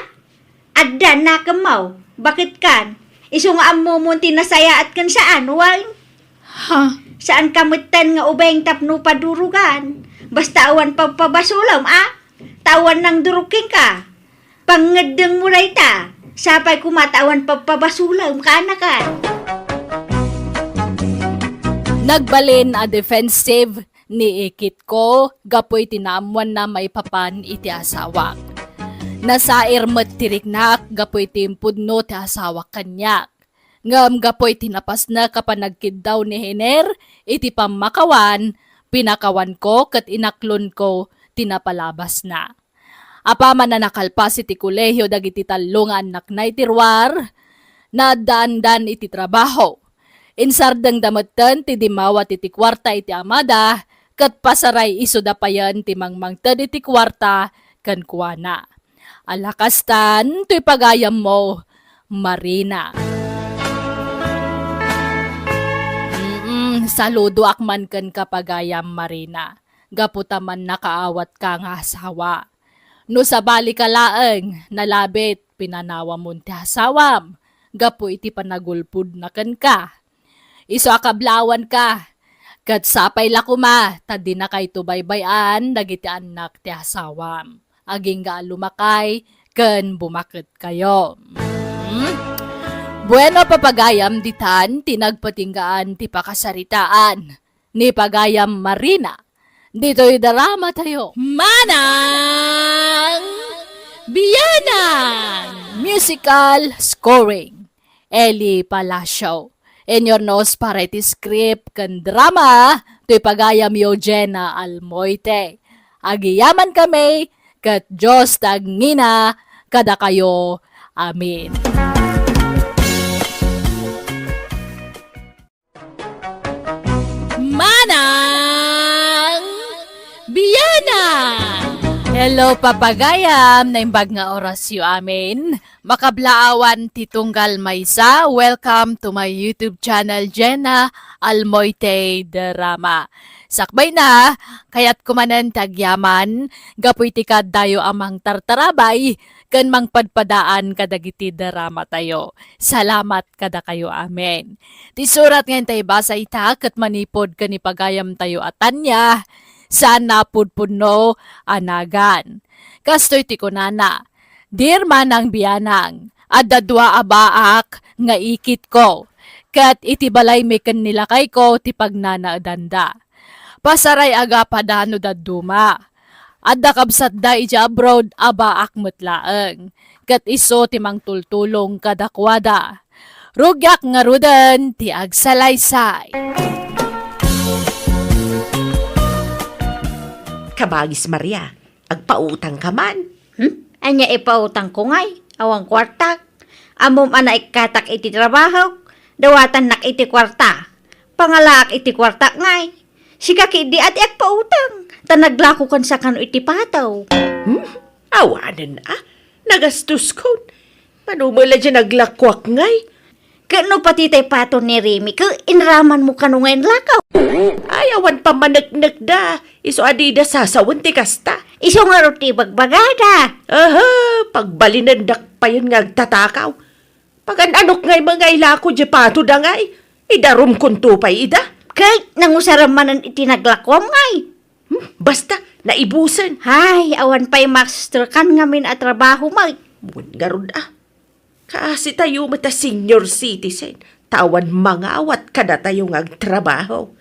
Adda nakemmo, baket kan? Isu nga ammomon ti nasayaat ken saan, wen? Ha? Saanka metten nga ubeng tapno padurugan. Basta awan pagpabasolem, a? Ta awan nangdurog kenka. Pangngeddengmo dayta. Sapay koma ta awan pagpabasolem, kaanakan. Nagbalin a defensive ni Ikitko gapu iti naammoanna maipapan iti asawak. Nasair met ti riknak gapu iti impudno ti asawak kaniak. Ngem gapu iti napasnek a panagkiddaw ni Hiner iti pammakawan, pinakawanko ket inaklonko ti napalabasna. Apaman a nakalpas iti kolehio dagiti tallo nga annakna iti ruar, naaddaandan iti trabaho. Insardengda metten ti dimmawat iti kuarta iti amada, ket pasaray isuda payen ti mangmangted iti kuarta kenkuana. Ala kastan, toy pagayammo, Marina. Mm, saludoak man kenka, pagayam Marina. Gapu ta mannakaawatka nga asawa. No sabalika laeng, nalabit pinanawamon ti asawam gapu iti panagulpodna kenka. Isu a kablaawanka, ket sapay la koma ta dinakayto baybay-an dagiti annak ti asawam. Agingga a lumakay ken bumaketkayo. Hmm? Bueno, papagayam, ditan ti nagpatinggaan ti pakasaritaan ni pagayam Marina ditoy drama tayo. Manang Bianang! Musical scoring, Eli Palacio. Inyornos para iti script ken drama, toy pagayam yo Jenna Almoite. Agiyaman kami, ket Dios ti agngina kadakayo. Amen. Manang Bianang! Hello, papagayam! Naimbag nga orasyo amin. Makablaawan ti tunggal maysa. Welcome to my YouTube channel, Jenna Almoite Drama. Sakbayna, kayatko manen ti agyaman gapu iti kaaddayo a mangtartarabay ken mangpadpadaan kadagiti dramatayo. Salamat kadakayo. Amen. Ti surat nga intay basa ita ket manipud ken ni pagayamtayo a Tanya, saan a pudpudno a nagan. Kastoy ti kunana, "Dear Manang Bianang, adda dua a baak nga ikitko, ket iti balaymi ken ni lakayko ti pagnanaedanda. Pasaray a gapada no dadduma. Adda kabsatda idiay abroad a baak met laeng, ket isu ti mangtultulong kadakuada. Rugiak ngaruden ti agsalaysay." Kabagis Maria, agpautang ka man. Hmm? Ania ipautangko ngay? Awan kuartak. Ammom a naikkatak iti trabahok, dawatannak iti kuarta. Pangalaak iti kuartak ngay. Sika ketdi a ti agpautang, ta naglakokan sakano iti pato. Hmm? Awanen a, nagastoskon. Mano met la diay naglakoak ngay? Ket no pati tay pato ni Remy, ket inramanmo kano nga inlakaw? Ay, awan pammaneknekda. Isu a dida sasawen ti kasta. Isu ngarud ti ibagbagada. Aha, pagbalinendak payen nga agtatakaw. Pagan-anok ngay met nga ilako diay patoda ngay? Idarumkonto pay ida? Ket nangusaram manen iti naglakoam ngay. Hmm, basta, naibusen. Hay, awan pay masterkan ngamin a trabaho met. Wen ngarud a. Kaasitayo met a senior citizen, ta awan mangawat kadatayo nga agtrabaho.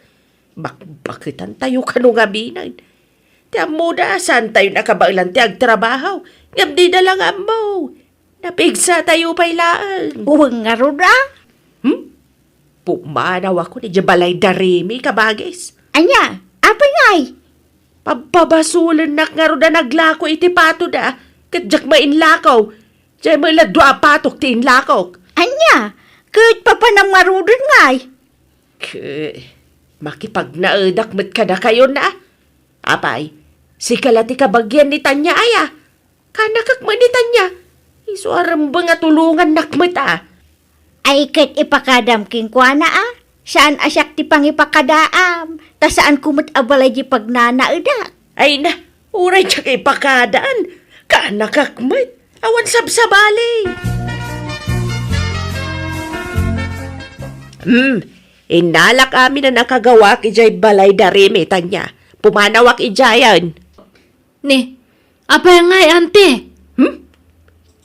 Bakbaketantayo kano ngaminen. Ti ammoda, saantayon a kabaelan ti agtrabaho. Ngem dida la nga ammo. Napigsatayo pay laeng. Wen ngarud a? Hmm? Pumanawakon idiay balay da Remy, kabagis. Ania? Apay ngay? Pabpabasolennak ngarud a naglako iti patoda, ket diak met inlako. Diay met la dua a patok ti inlakok. Ania? Ket papanam ngaruden ngay? Ket makipagnaedak met kadakayo a. Apay, sika la ti kabagian ni Tanya aya? Kaanakak met ni Tanya. Isu a rembeng a tulongannak met a. Ay ket ipakadam kenkuana a. Saan a siak ti pangipakadaam, ta saanko met a balay diay pagnanaedak. Ay na, uray diak ipakadaan. Kaanakak met. Awan sabsabali. Hmm, innalak amin a nakagawak idiay balay da Remy, Tanya. Pumanawak idiayen. Ni, apay ngay, anti? Hmm?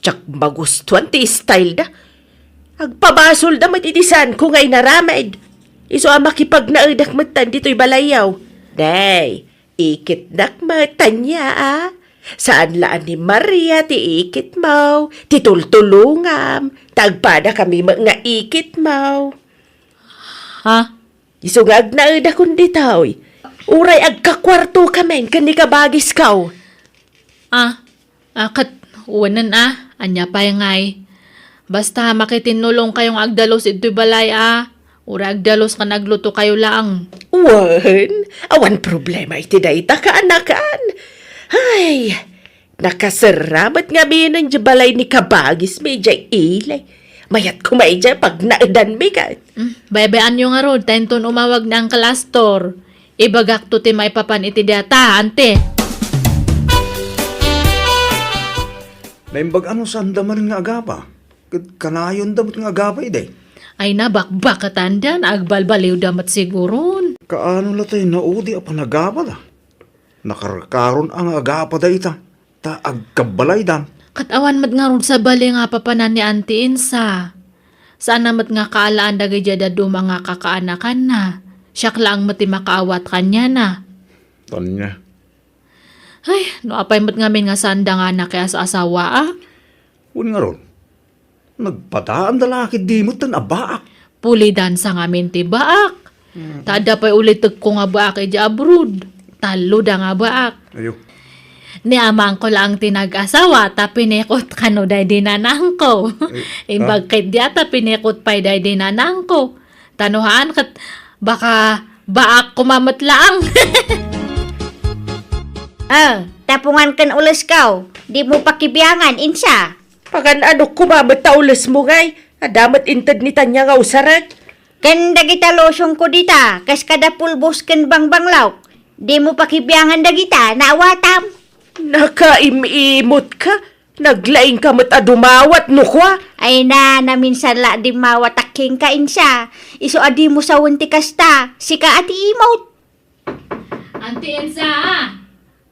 Diak magustuan ti style da. Agpabasolda met iti saanko nga inaramid. Isu a makipagnaedak metten ditoy balayyo. Nay, ikitnak met, Tanya a. Saan la a ni Maria ti ikitmo, ti tultulongam, ta agpadakami met nga ikitmo. Ha? Isu nga agnaedakon ditoy. Uray agkakuartokamin ken ni kabagisko. Ah, ah, ket wenen a, ania pay ngay? Basta makitinnulongkayo nga agdalus idtoy balay a, uray agdalus ken aglutokayo laeng. Wen, awan problema iti dayta, kaanakan. Ay, nakaserra met ngaminen diay balay ni kabagismi idiay ili. Mayat koma idiay pagnaedanmi ket. Hmm, baybay-anyo ngarud, ta inton umawag ni Uncle Astor, ibagakto ti maipapan iti dayta, anti. Naimbag a no saanda manen nga agapa, ket kanayonda met nga agapa idi. Ay, nabakbaketanda, agbalbaliwda met siguron. Kaano la tay naudi a panagapada? Nakarkaron a nga agapa dayta, ta agkabbalaydan. Ket awan met ngarud sabali nga papanan ni Auntie Insa. Saan a met nga kaalaan dagiti dadduma nga kakaanakanna. Siak laeng met ti makaawat kaniana. Tanya. Ay, no apay met ngamin nga saanda nga nakias-asawa a? Wen ngarud, nagpadaanda la ketdi metten a baak. Pulidan sa ngamin ti baak. Mm. Ta adda pay ulitekko nga baak idiay abroad. Talloda nga baak. Ayo. Ni amangko laeng ti nag-asawa, ta pinikot kano daydi nanangko. Eh, imbag ah? Ketdi a ta pinikot pay daydi nanangko. Ta no haan ket baka baak koma met laeng. Ah, tapungan ken ulesko. Dimo pakibiangan, Insa. Pagan-anok koma met ta ulesmo ngay? Adda met inted ni Tanya nga usarek. Ken dagita lotionko dita, kas kada pulbos ken bangbanglaw. Dimo pakibiangan dagita, naawatam. Nakaim-imot ka? Naglaing ka met a dumawat, no kua? Ay na, naminsan la a dimmawatak kenka, Insa. Isu a dimo sawen ti kasta, sika a ti imot. Anti Insa, ah!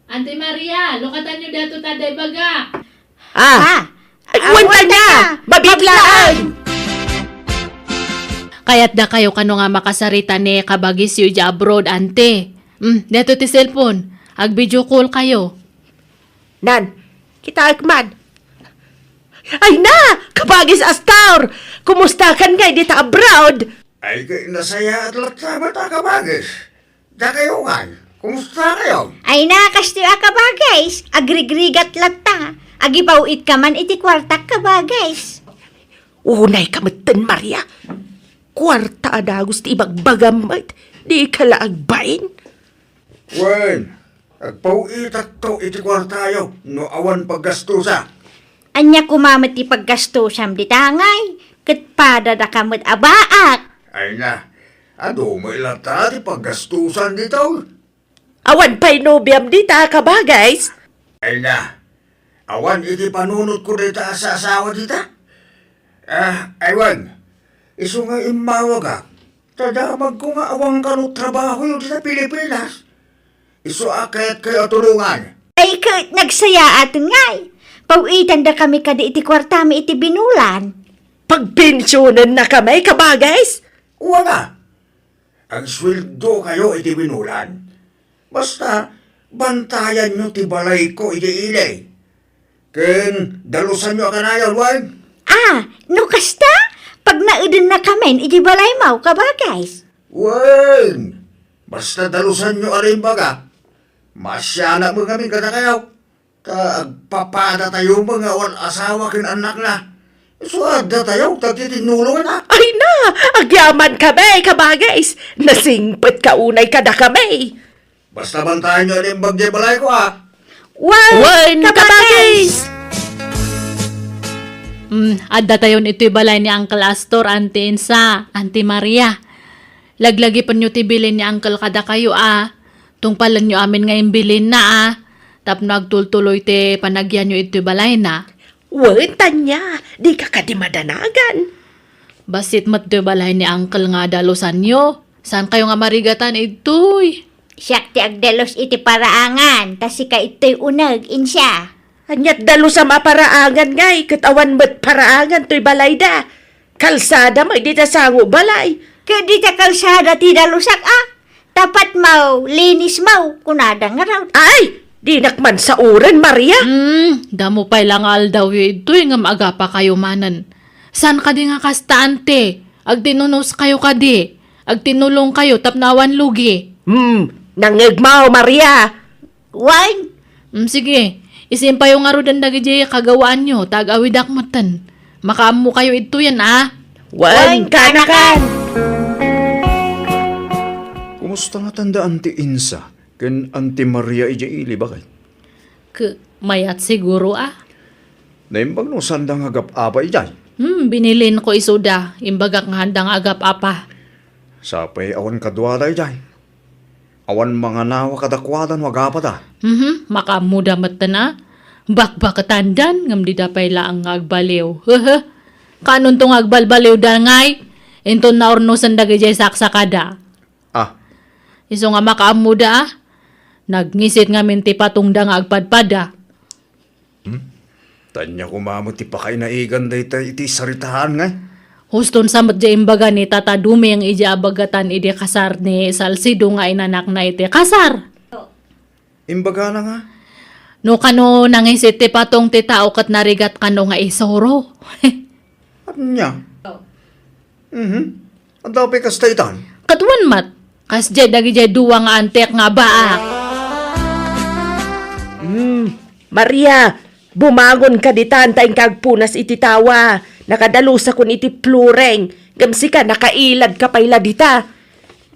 Anti Maria, lukatanyo daytoy ta adda ibagak. Ah! Ah! Ay, awan ta nia! Mabiit laeng! Kayatdakayo kano nga makasarita ni kabagisyo idiay abroad, anti? Hmm, daytoy ti cellphone. Ag-video call kayo. Nan, kitaek man. Ay na! Kabagis Astor! Kumustakan ngay dita abroad? Ay, kay nasayaat latta met a kabagis. Dakayo ngay, kumusta kayo? Ay na, kastoy a kabagis. Agrigrigat latta. Agipaw-it ka man iti kuartak, kabagis. Unay ka metten, Maria. Kuarta a dagus ti ibagbagam met. Di ka la agbain. Wen, agpaw-itakto iti kuartayo no awan paggastusa. Ania koma met ti paggastusam dita ngay? Ket padadaka met a baak. Ay na, adu met latta ti paggastusan ditoy. Awan pay nobiam dita, kabagis? Ay na, awan iti panunotko dita a saasawa dita. Ah, aywan, isu nga immawagak, ta damagko nga awan kano trabahoyo dita Pilipinas. Isu a kayatkayo a tulongan. Ay, ket nagsayaaten ngay. Paw-itandakami kadi iti kuartami iti binulan. Pagpensionennakami, kabagis? Wen a, agsueldokayo iti binulan. Basta, bantayanyo ti balayko iti ili. Ken dalusanyo a kanayon, wen? Ah, no kasta, pagnaedennakamin iti balaymo, kabagis. Wen, basta dalusanyo a rimbaga, maasianak met ngamin kadakayo. Ta agpapadatayo met nga awan asawa ken annakna. Isu a addatayo, ta ti tinulonganna. Ay na, agyamankami, kabagis. Nasingpetka unay kadakami. Basta bantayanyo a naimbag diay balayko, a. Wen, wen, kabagis! Kabagis! Mm, addatayon itoy balay ni Uncle Astor, Auntie Insa, Auntie Maria. Laglagipenyo ti bilin ni Uncle kadakayo, a. Tungpalenyo amin nga imbilinna, a. Tapno agtultuloy ti panagyanyo itoy balayna. Wen, ania, dika kadi madanagan. Bassit met toy balay ni Uncle nga dalusanyo. Saankayo nga marigatan idtoy? Siak ti agdalus iti paraangan, ta sika ittoy uneg, Insa. Aniat dalusam a paraangan ngay, ket awan met paraangan toy balayda. Kalsada met dita sango balay. Ket dita kalsada ti dalusak, a. Tapatmo, linismo, kunada ngarud. Ay, dinak man saoren, Maria. Hmm, damo pay la nga aldawyo idtoy ngem agapakayo manen. Saan kadi nga kasta, Auntie? Agtinunoskayo kadi? Agtinulongkayo tapno awan lugi? Hmm, nangngegmo, Maria. Wen? Hmm, sige. Isimpayo ngaruden dagidiay kagawaanyo, ta ag-awidak metten. Makaammokayo idtoyen, a. Wen, kanakan. Kumusta ngatan da Auntie Insa ken Auntie Maria idiay ili, baket? Ke, mayat siguro, a. Naimbag no saanda nga agap-apa idiay? Hmm, binilinko isuda. Imbagak nga haanda nga agap-apa. Sapay awan kaduada idiay. Awan manganawa kadakuada no agapada. Mhm, makaammoda metten a. Bakbaketandan, ngem dida pay laeng nga agbaliw. Hehe. Kaanonto nga agbalbaliwda ngay? Inton naurnosen dagidiay saksakada. Ah. Isu nga makaammoda, a. Nagngisit ngamin ti patongda nga agpadpada. Hmm? Ania koma met ti pakainaigan dayta iti saritaan ngay? Huston sa met diay imbaga ni Tata Duming idiay abagatan idi kasar ni Salcedo nga inanakna iti kasar. Imbagana nga? No kano nangisit ti patong ti tao ket narigat kano nga isuro. Ania? Mhm. Adda pay kasta itan? Ket wen met, kasdiay dagidiay dua nga antek nga baak. Hmm, Maria, bumangon ka ditan ta inka agpunas iti tawa. Nakadalusakon iti flooring, ngem sika nakailad ka pay la dita.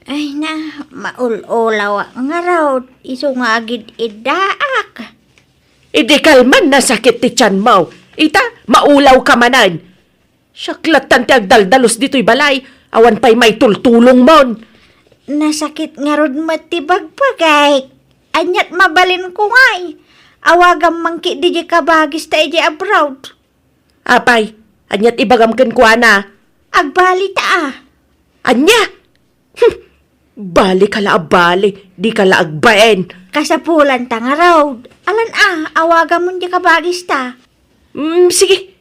Ay na, maul-ulawak ngarud, isu nga agid-iddaak. Idi kalman nasakit ti tianmo. Ita, maulaw ka manen. Siak lattan ti agdaldalus ditoy balay. Awan pay maitultulongmon. Nasakit ngarud met ti bagbagik. Aniat mabalinko ngay? Awagam man ketdi diay kabagista idiay abroad. Apay, aniat ibagam kenkuana? Agbalita a. Ania? Hm, bali ka la a bali, di ka la agbain. Kasapulanta ngarud. Alan a, awagamon diay kabagista. Mm, sige.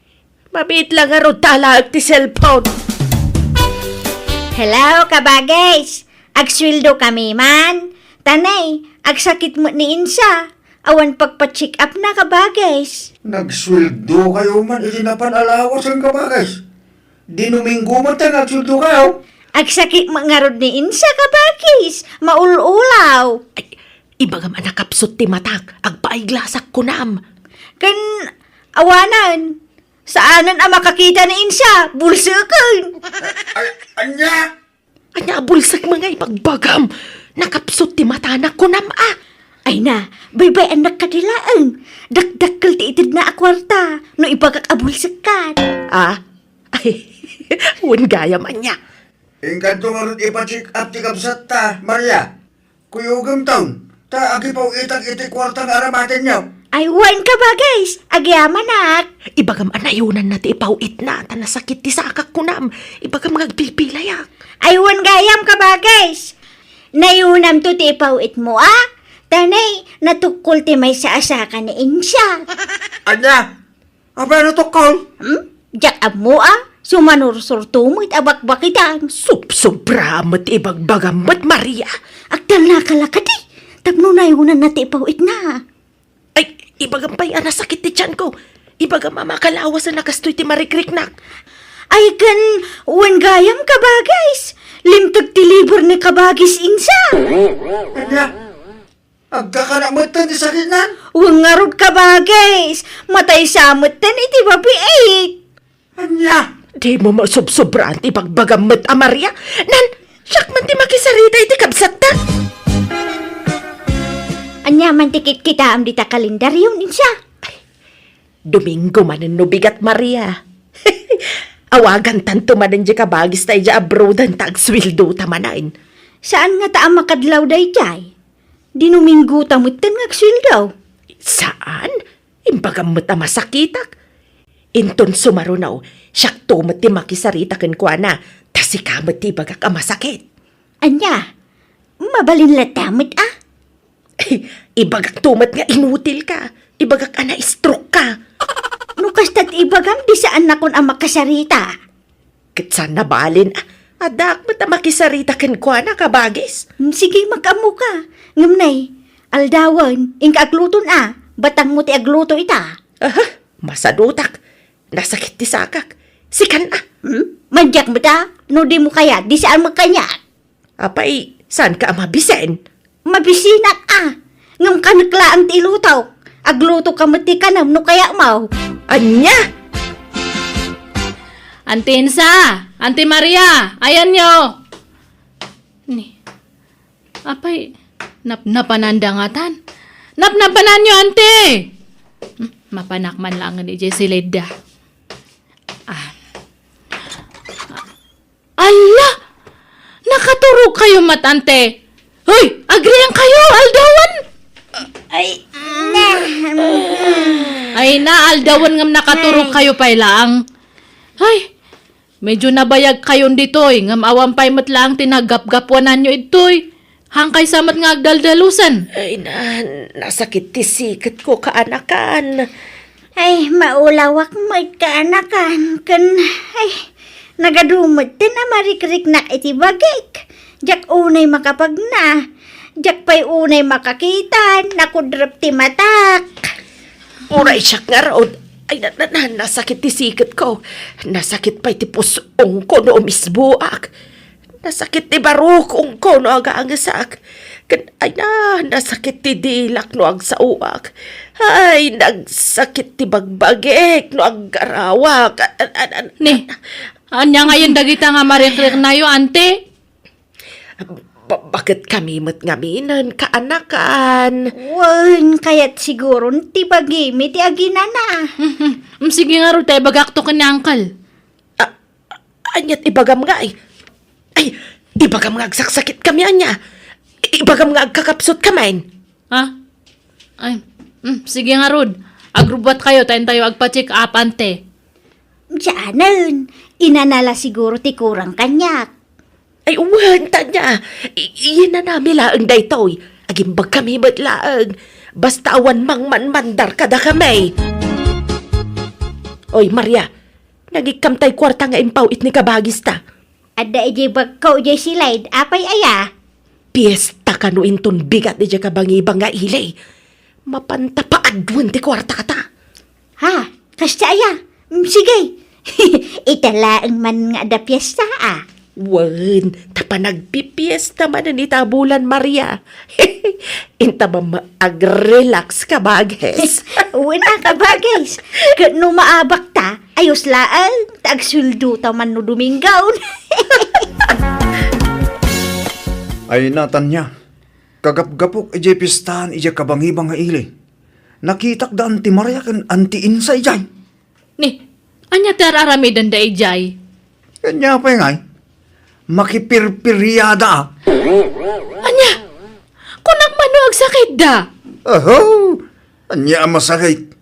Mabiit la ngarud ta alaek ti cellphone. Hello, kabagis. Agsueldo kami man. Tanay, agsakit met ni Insa. Awan pagpa-check up na, kabagis. Nagsueldo kayo man iti napan alawas ken kabagis. Di Domingo man ta nagsueldo kayo. Agsakit met ngarud ni Insa, kabagis. Maul-ulaw. Ay, ibagam a nakapsut ti matak. Agpaiglasak kunam. Ken awanen, saanen a makakita ni Insa. Bulseken. Ay, ania? Ania a bulsek nga ibagbagam? Nakapsut ti matana, kunam a. Ay na, baybay-annak kadi laeng. Dakdakkel ti itedna a kuarta no ibagak a bulsekkan. Ah? Ay, wen gayam ania. Inkanto ngarud ipa-check up ti kabsatta, Maria. Kuyogemton, ta agipaw-itak iti kuarta nga aramatenyo. Ay, wen, kabagis, agyamanak. Ibagam a nayunanna ti ipaw-itna, ta nasakit ti sakak kunam. Ibagam nga agpilpilayak. Ay, wen gayam, kabagis. Nayunamto ti ipaw-itmo, a? Tanay, natukkol ti maysa a saka ni Insa. Ania? Apay a natukkol? Hmm? Diak ammo a, sumanursurto met a bakbakitan. Subsobra met ti ibagbagam met, Maria. Agtalnaka la kadi, tapno nayunanna ti ipaw-itna. Ay, ibagam pay a nasakit ti tianko. Ibagam a makalawasen a kastoy ti marikriknak. Ay, ken, wen gayam, kabagis. Limteg ti liber ni kabagis Insa. Ania? Agkakana metten ti sakitnan? Wen ngarud, kabagis, mataysa metten iti babiit. Ania? Dimo masobsobraan ti bagbagam met a Maria. Nan, siak man ti makisarita iti kabsatta. Ania man ti kitkitaem dita kalendario, Insa? Domingo manen no bigat, Maria. Awagantanto manen diay kabagista idiay abroaden ta agsueldota manen. Saan ngata a makadlaw daydiay? Di Domingo ta metten nga agsueldo. Saan? Imbagam met a masakitak. Inton sumaruno, siakto met ti makisarita kenkuana, ta sika met ti ibagak a masakit. Ania? Mabalin latta met a? Ibagakto met nga inutil ka. Ibagak a na-stroke ka. No kasta ti ibagam, di saannakon a makasarita. Ket saan a balin, addaak met a makisarita kenkuana, kabagis. Mm, sige, makaammoka. Ngem nay, aldawen, inka agluton a, batangmo ti agluto ita. Aha, masadutak. Nasakit ti sakak. Sikan a. Hmm? Madiak met a, no dimo kayat, di saan met kaniak. Apay, saanka a mabisen? Mabisinak a. Ngem kanek laeng ti ilutok. Aglutoka met ti kanem no kayatmo. Ania? Anti Insa, Anti Maria, ayanyo. Ni, apay, napnapananda ngatan? Napnapananyo, Anti! Hmm, mapanak man laengen idiay silidda. Ah. Alla! Nakaturog kayo met, Anti. Hoy, agriing kayo, aldawen! Ay, na. Ay na, aldawen ngem nakaturog kayo pay laeng. Ay, medyo nabayag kayon ditoy, ngem awan pay met laeng ti naggapgapuananyo idtoy. Hankay sa met nga agdaldalusen. Ay na, nasakit ti siketko, kaanakan. Ay, maulawak met, kaanakan. Ken, ay, nagadu metten a marikriknak iti bagik. Diak unay makapagna. Diak pay unay makakita. Nakudrep ti matak. Uray siak ngarud. Ay, na, na, na, nasakit ti siketko. Nasakit pay ti pus-ongko no umisboak. Nasakit ti barukongko no agangesak. Ken, ay na, nasakit ti dilak no agsaoak. Ay, nagsakit ti bagbagik no aggarawak. An-, an-, an-, Ni, ania ngayen dagita nga marikriknayo, Anti? Ba-, baket kami met ngamin, kaanakan. Wen, kayat siguron ti bagimi ti aginana. Mm, sige ngarud ta ibagakto ken ni Uncle. A-, aniat ibagam ngay? Ay, ibagam nga agsaksakitkami ania. Ibagam nga agkakapsutkamin. Ha? Ay, mm, sige ngarud. Agrubbuatkayo ta intayo agpa-check up, ante. Dianen, inana la siguro ti kurang kaniak. Ay, wen, Tanya. I-, inanami laeng daytoy. Agimbagkami met laeng. Basta awan mangmanmandar kadakami. Oy, Maria, nangikkam tay kuarta nga impaw-it ni kabagista. Adda idiay bagko idiay silid, apay aya? Piesta kano inton bigat idiay kabangibang nga ili. Mapanta paaduen ti kuarta kata. Ha? Kasta aya? Mm, sige. Ita laeng man nga adda piesta, a. Wen, ta panagpipiesta manen ita a bulan, Maria. Inta man ma-, ag-relax, kabagis. Wen a, kabagis. Ket no maabak ta, ayos laeng, ta agsueldo ta man no Domingo. Ay, Natanya, kagapgapok idiay piestaan idiay kabangibang nga ili. Nakitak da Auntie Maria ken Auntie Insa idiay. Ni, ania ti ar-aramidenda idiay? Ania pay ngay? Makipirpiriada, a. Ania? Kunak man no agsakitda? Aho! Ania a masakit?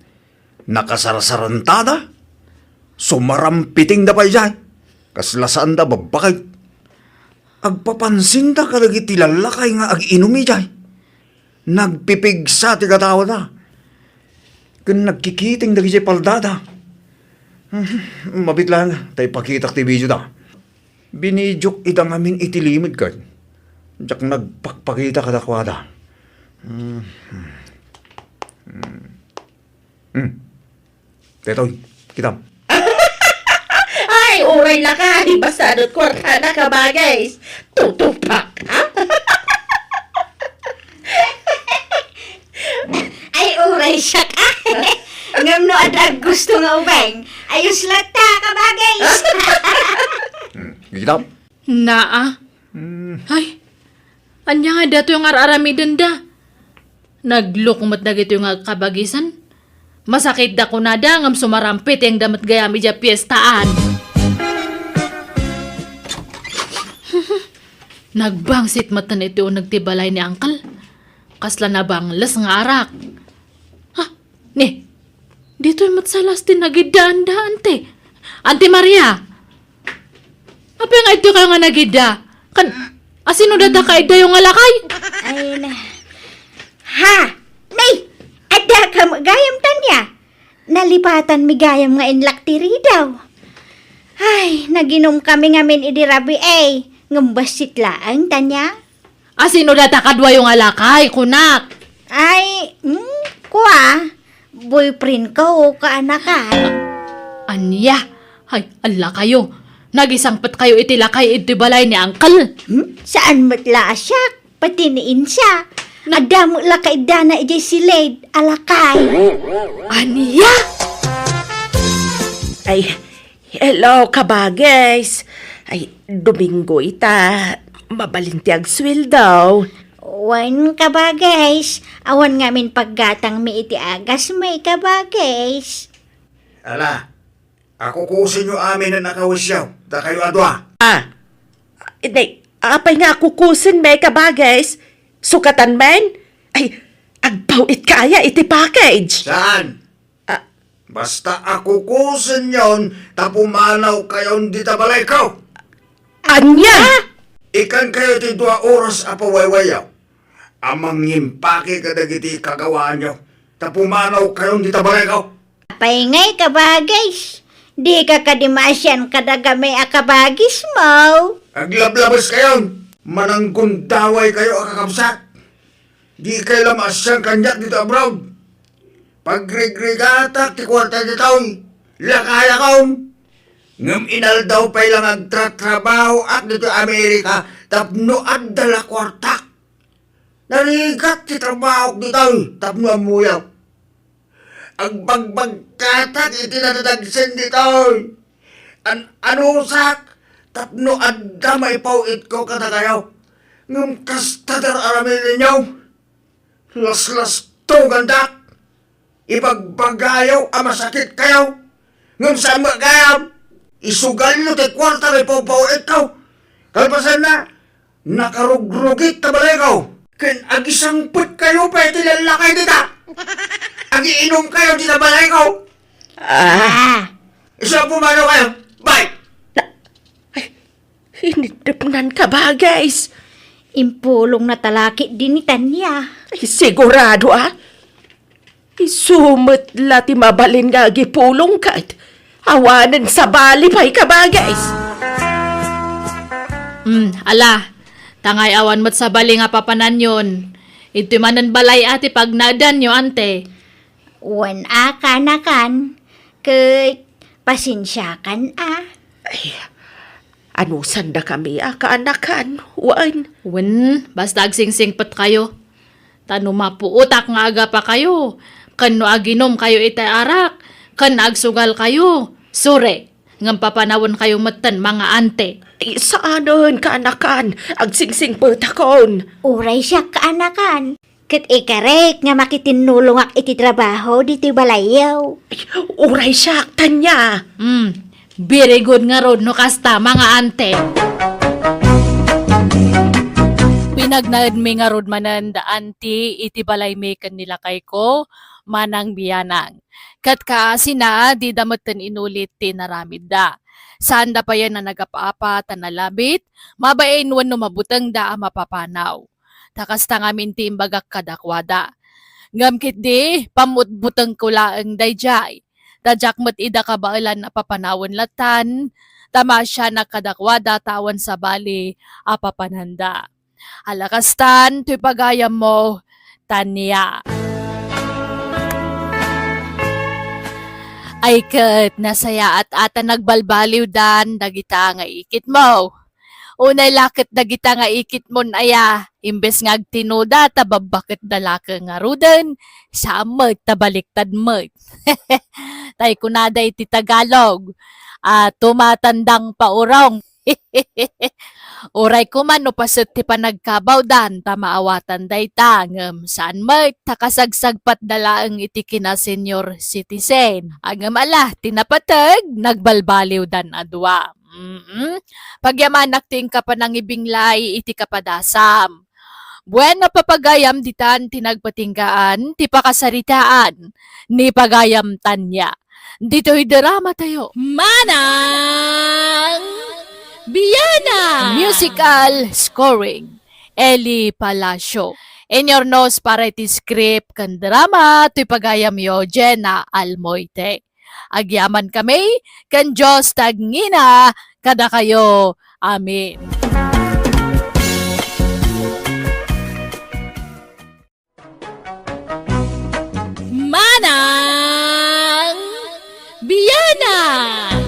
Nakasarsarantada? Sumarampitingda pay idiay. Kasla saanda babbakit. Agpapansinda kadagiti lallakay nga ag-inum idiay. Nagpipigsa ti katawada. Ken nagkikiting dagidiay paldada. Mabit laeng ta ipakitak ti video da. Binidiok ida ngamin iti limed ket diak nagpakpakita kadakuada. Hmm. Hmm. Daytoy, kitam. Ay, uray lakay, basta adu't kuartana, kabagis. Tutupak, ha? Ay, uray siak, a. Ngem no adda aggusto nga ubing, ayos latta, kabagis. Hmm, kitam? Naa. Hmm. Ay, ania nga datoy nga ar-aramidenda? Nagluko met dagitoy nga agkabagisen. Masakitda kunada ngem sumarampitengda met gayam idiay piestaan. Nagbangsit met iti uneg ti balay ni Uncle. Kasla nabangles nga arak. Ha? Ni, ditoy met sa las ti nagiddaanda, ante. Ante Maria! Apay nga idtoy kayo nga nagidda? Kan, asino data kaiddayo nga lakay? Ay, na. Ha? Nay! Adda ka gayam, Tanya? Nalipatanmi gayam nga inlak ti ridaw. Ay, naginumkami ngamin idi rabii. Ngem bassit laeng, Tanya. Asino data kaduayo nga lakay, kunak? Ay, mm, kua, boyfriend ko, kaanakan. Ania? Ay, allakayo. Nagisangpet kayo iti lakay iti balay ni Uncle. Hmm? Saan met la a siak? Pati ni Insa. Na- Adda met la kaiddana idiay silid a lakay. Ania? Ay, hello, kabagis. Ay, Domingo ita. Mabalin ti agsueldo. Wen, kabagis. Awan ngamin paggatangmi iti agasmi, kabagis. Ala, akukusenyo aminen a kawisyo, dakayo a dua. Ah, nay, apay nga akukusenmi, kabagis? Sukatan man? Ay, agpaw-itka aya iti package. Saan? Ah. Basta akukusenyon ta pumanawkayon dita balayko. Ania? Ikankayo ti dua oras a pawaywayaw a mangimpake kadagiti kagawaanyo ta pumanawkayon dita balayko. Apay ngay, kabagis? Dika kadi maasian kadagami a kabagismo? Aglablabeskayon! Mananggundawaykayo a kakabsat! Dikay la maasian kaniak ditoy abroad. Pagrigrigatak ti kuarta ditoy, lakayakon. Ngem inaldaw pay la nga agtratrabahoak ditoy Amerika tapno adda la kuartak. Narigat ti trabahok ditoy tapno ammoyak. Agbagbagkatak iti nadadagsen ditoy. An-anusak tapno adda maipaw-itko kadakayo. Ngem kasta ti ar-aramidenyo. Laslastogandak. Ibagbagayo a masakitkayo. Ngem saan met gayam. Isugalyo ti kuarta nga ipawpaw-itko. Kalpasanna, nakarugrugit ta balayko. Ken agisangpetkayo pay ti lallakay dita. Agiinumkayo dita balayko. Ah. Isu a pumanaw kayo. Bye! Ay, iniddepnanka, Bagis. Impulongna ta la ketdi ni Tania. Ay, sigurado, ah. Isu met la ti mabalin nga agipulong ket awanen sabali pay ka, Bagis. Hmm, ala, ta ngay awan met sabali nga papananyon. Iti manen balay a ti pagnaedanyo, ante. Wen a, kaanakan, ket pasensiakan a. Ay, anusandakami a kaanakan, wen? Wen, basta agsingsingpetkayo. Ta no mapuotak nga agapakayo, ken no aginumkayo iti arak, ken agsugalkayo, sure, ngem papanawenkayo metten, mga ante. Ay, saanen, kaanakan, agsingsingpetakon. Uray siak, kaanakan. Ket ikarek nga makitinnulongak iti trabaho ditoy balayyo. Uray siak, Tania. Hmm, very good ngarud no kasta, mga ante. Pinagnaedmi ngarud manen da anti iti balaymi ken ni lakayko, Manang Bianang. Ket kaasina, dida metten inulit ti inaramidda. Saanda payen a nagap-apat a nalabit, mabain wenno mabutengda a mapapanaw. Ta kasta ngamin ti imbagak kadakuada. Ngem ketdi, pammutbutengko laeng daydiay. Ta diak met ida kabaelan a papanawen latan, ta maasianak kadakuada ta awan sabali a papananda. Ala kastan, toy pagayammo, Tania. Ay ket, nasayaat a ta nagbalbaliwdan dagita nga ikitmo. Unay la ket dagita nga ikitmon aya, imbes nga agtinuda ta babbaketda la ket ngaruden, saan met ta baliktad met. Tay kunada iti Tagalog, a, tumatandang paurong. Uray koma no paset ti panagkabawdan ta maawatan dayta, ngem saan met ta kasagsagpatda laeng iti kina senior citizen. A, ngem ala, ti napateg, nagbalbaliwdan a dua. Mm. Pagyamanak ti inka panangibinglay iti kapadasam. Bueno, papagayam ditan ti nagpatinggaan ti pakasaritaan ni pagayam Tania. Ditoy drama tayo. Manang Bianang! Musical scoring, Eli Palacio. Inyornos para iti script ken drama, toy pagayamyo, Jenna Almoite. Agyamankami, ken Dios ti agngina kadakayo. Amen. Manang Bianang!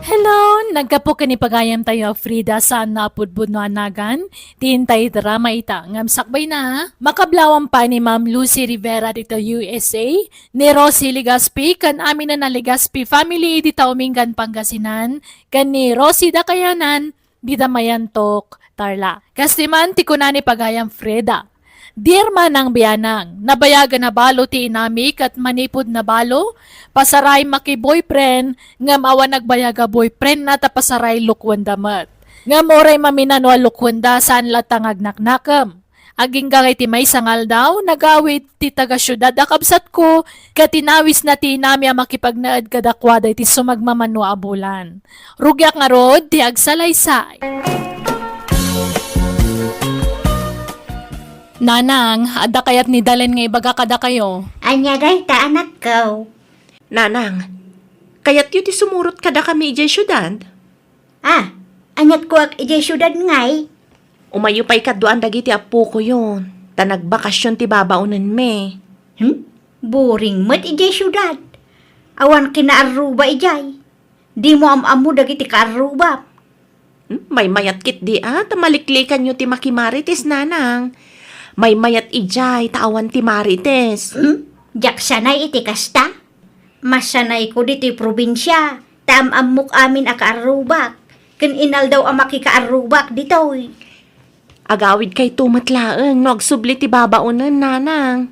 Hello! Naggapu ken ni pagayam tayo a Frida saan a pudpudno a nagan, ti intay drama ita. Ngem sakbayna, makablawan pay ni Ma'am Lucy Rivera dita U S A, ni Rosie Legaspi ken aminen a Legaspi family dita Umingan, Pangasinan, ken ni Rosie Dakayanan dita Mayantok, Tarlac. Kasta man ti kuna ni pagayam Freda, "Dear Manang Bianang, nabayagen a balo ti inami ket manipud nabalo, pasaray maki-boyfriend, ngem awan nagbayag a boyfriendna ta pasaray lukuenda met. Ngem uray maminano a lukuenda, saan latta nga agnaknakem. Agingga iti maysa nga aldaw, nagawid ti taga-siudad a kabsatko, ket inawisna ti inami a makipagnaed kadakuada iti sumagmamano a bulan. Rugiak ngarud ti agsalaysay." Nanang, adda kayat ni Dalen nga ibaga kadakayo? Ania dayta, anakko? Nanang, kayatyo ti sumurot kadakami idiay siudad? Ah, aniat kuak idiay siudad ngay? Umayyo pay kaduan dagiti appokoyon, ta nagbakasion ti babaonenmi. Hmm? Boring met idiay siudad. Awan kinaarruba idiay. Dimo am-ammo dagiti kaarrubam. Hmm? Maymayat ketdi a, ta maliklikanyo ti makimarites, nanang. Maymayat idiay, ta awan ti marites. Hmm? Diak sanay iti kasta. Masanayko ditoy probinsia, ta am-ammok amin a kaarrubak, ken inaldaw a makikaarrubak ditoy. Agawidkayto met laeng no agsubli ti babaonen, nanang.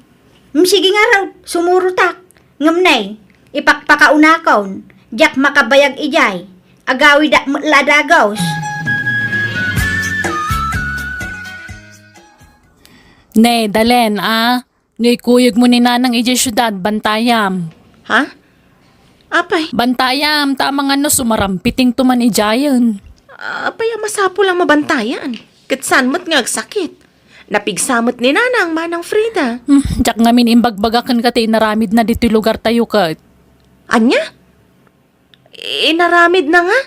Mm, sige ngarud, sumurotak. Ngem nay, ipakpakaunakon, diak makabayag idiay. Agawidak met la dagus. Ne, Dalen, a? No ikuyogmo ni Nanang idiay siudad, bantayam. Ha? Apay? Bantayam, ta amangan no sumarampitingto man idiayen. Apay a masapul a mabantayan? Ket saan met nga agsakit? Napigsa met ni Nanang, Manang Frida. Hmm, diak ngamin imbagbagak kenka ti inaramidna ditoy lugartayo ket. Ania? Inaramidna nga?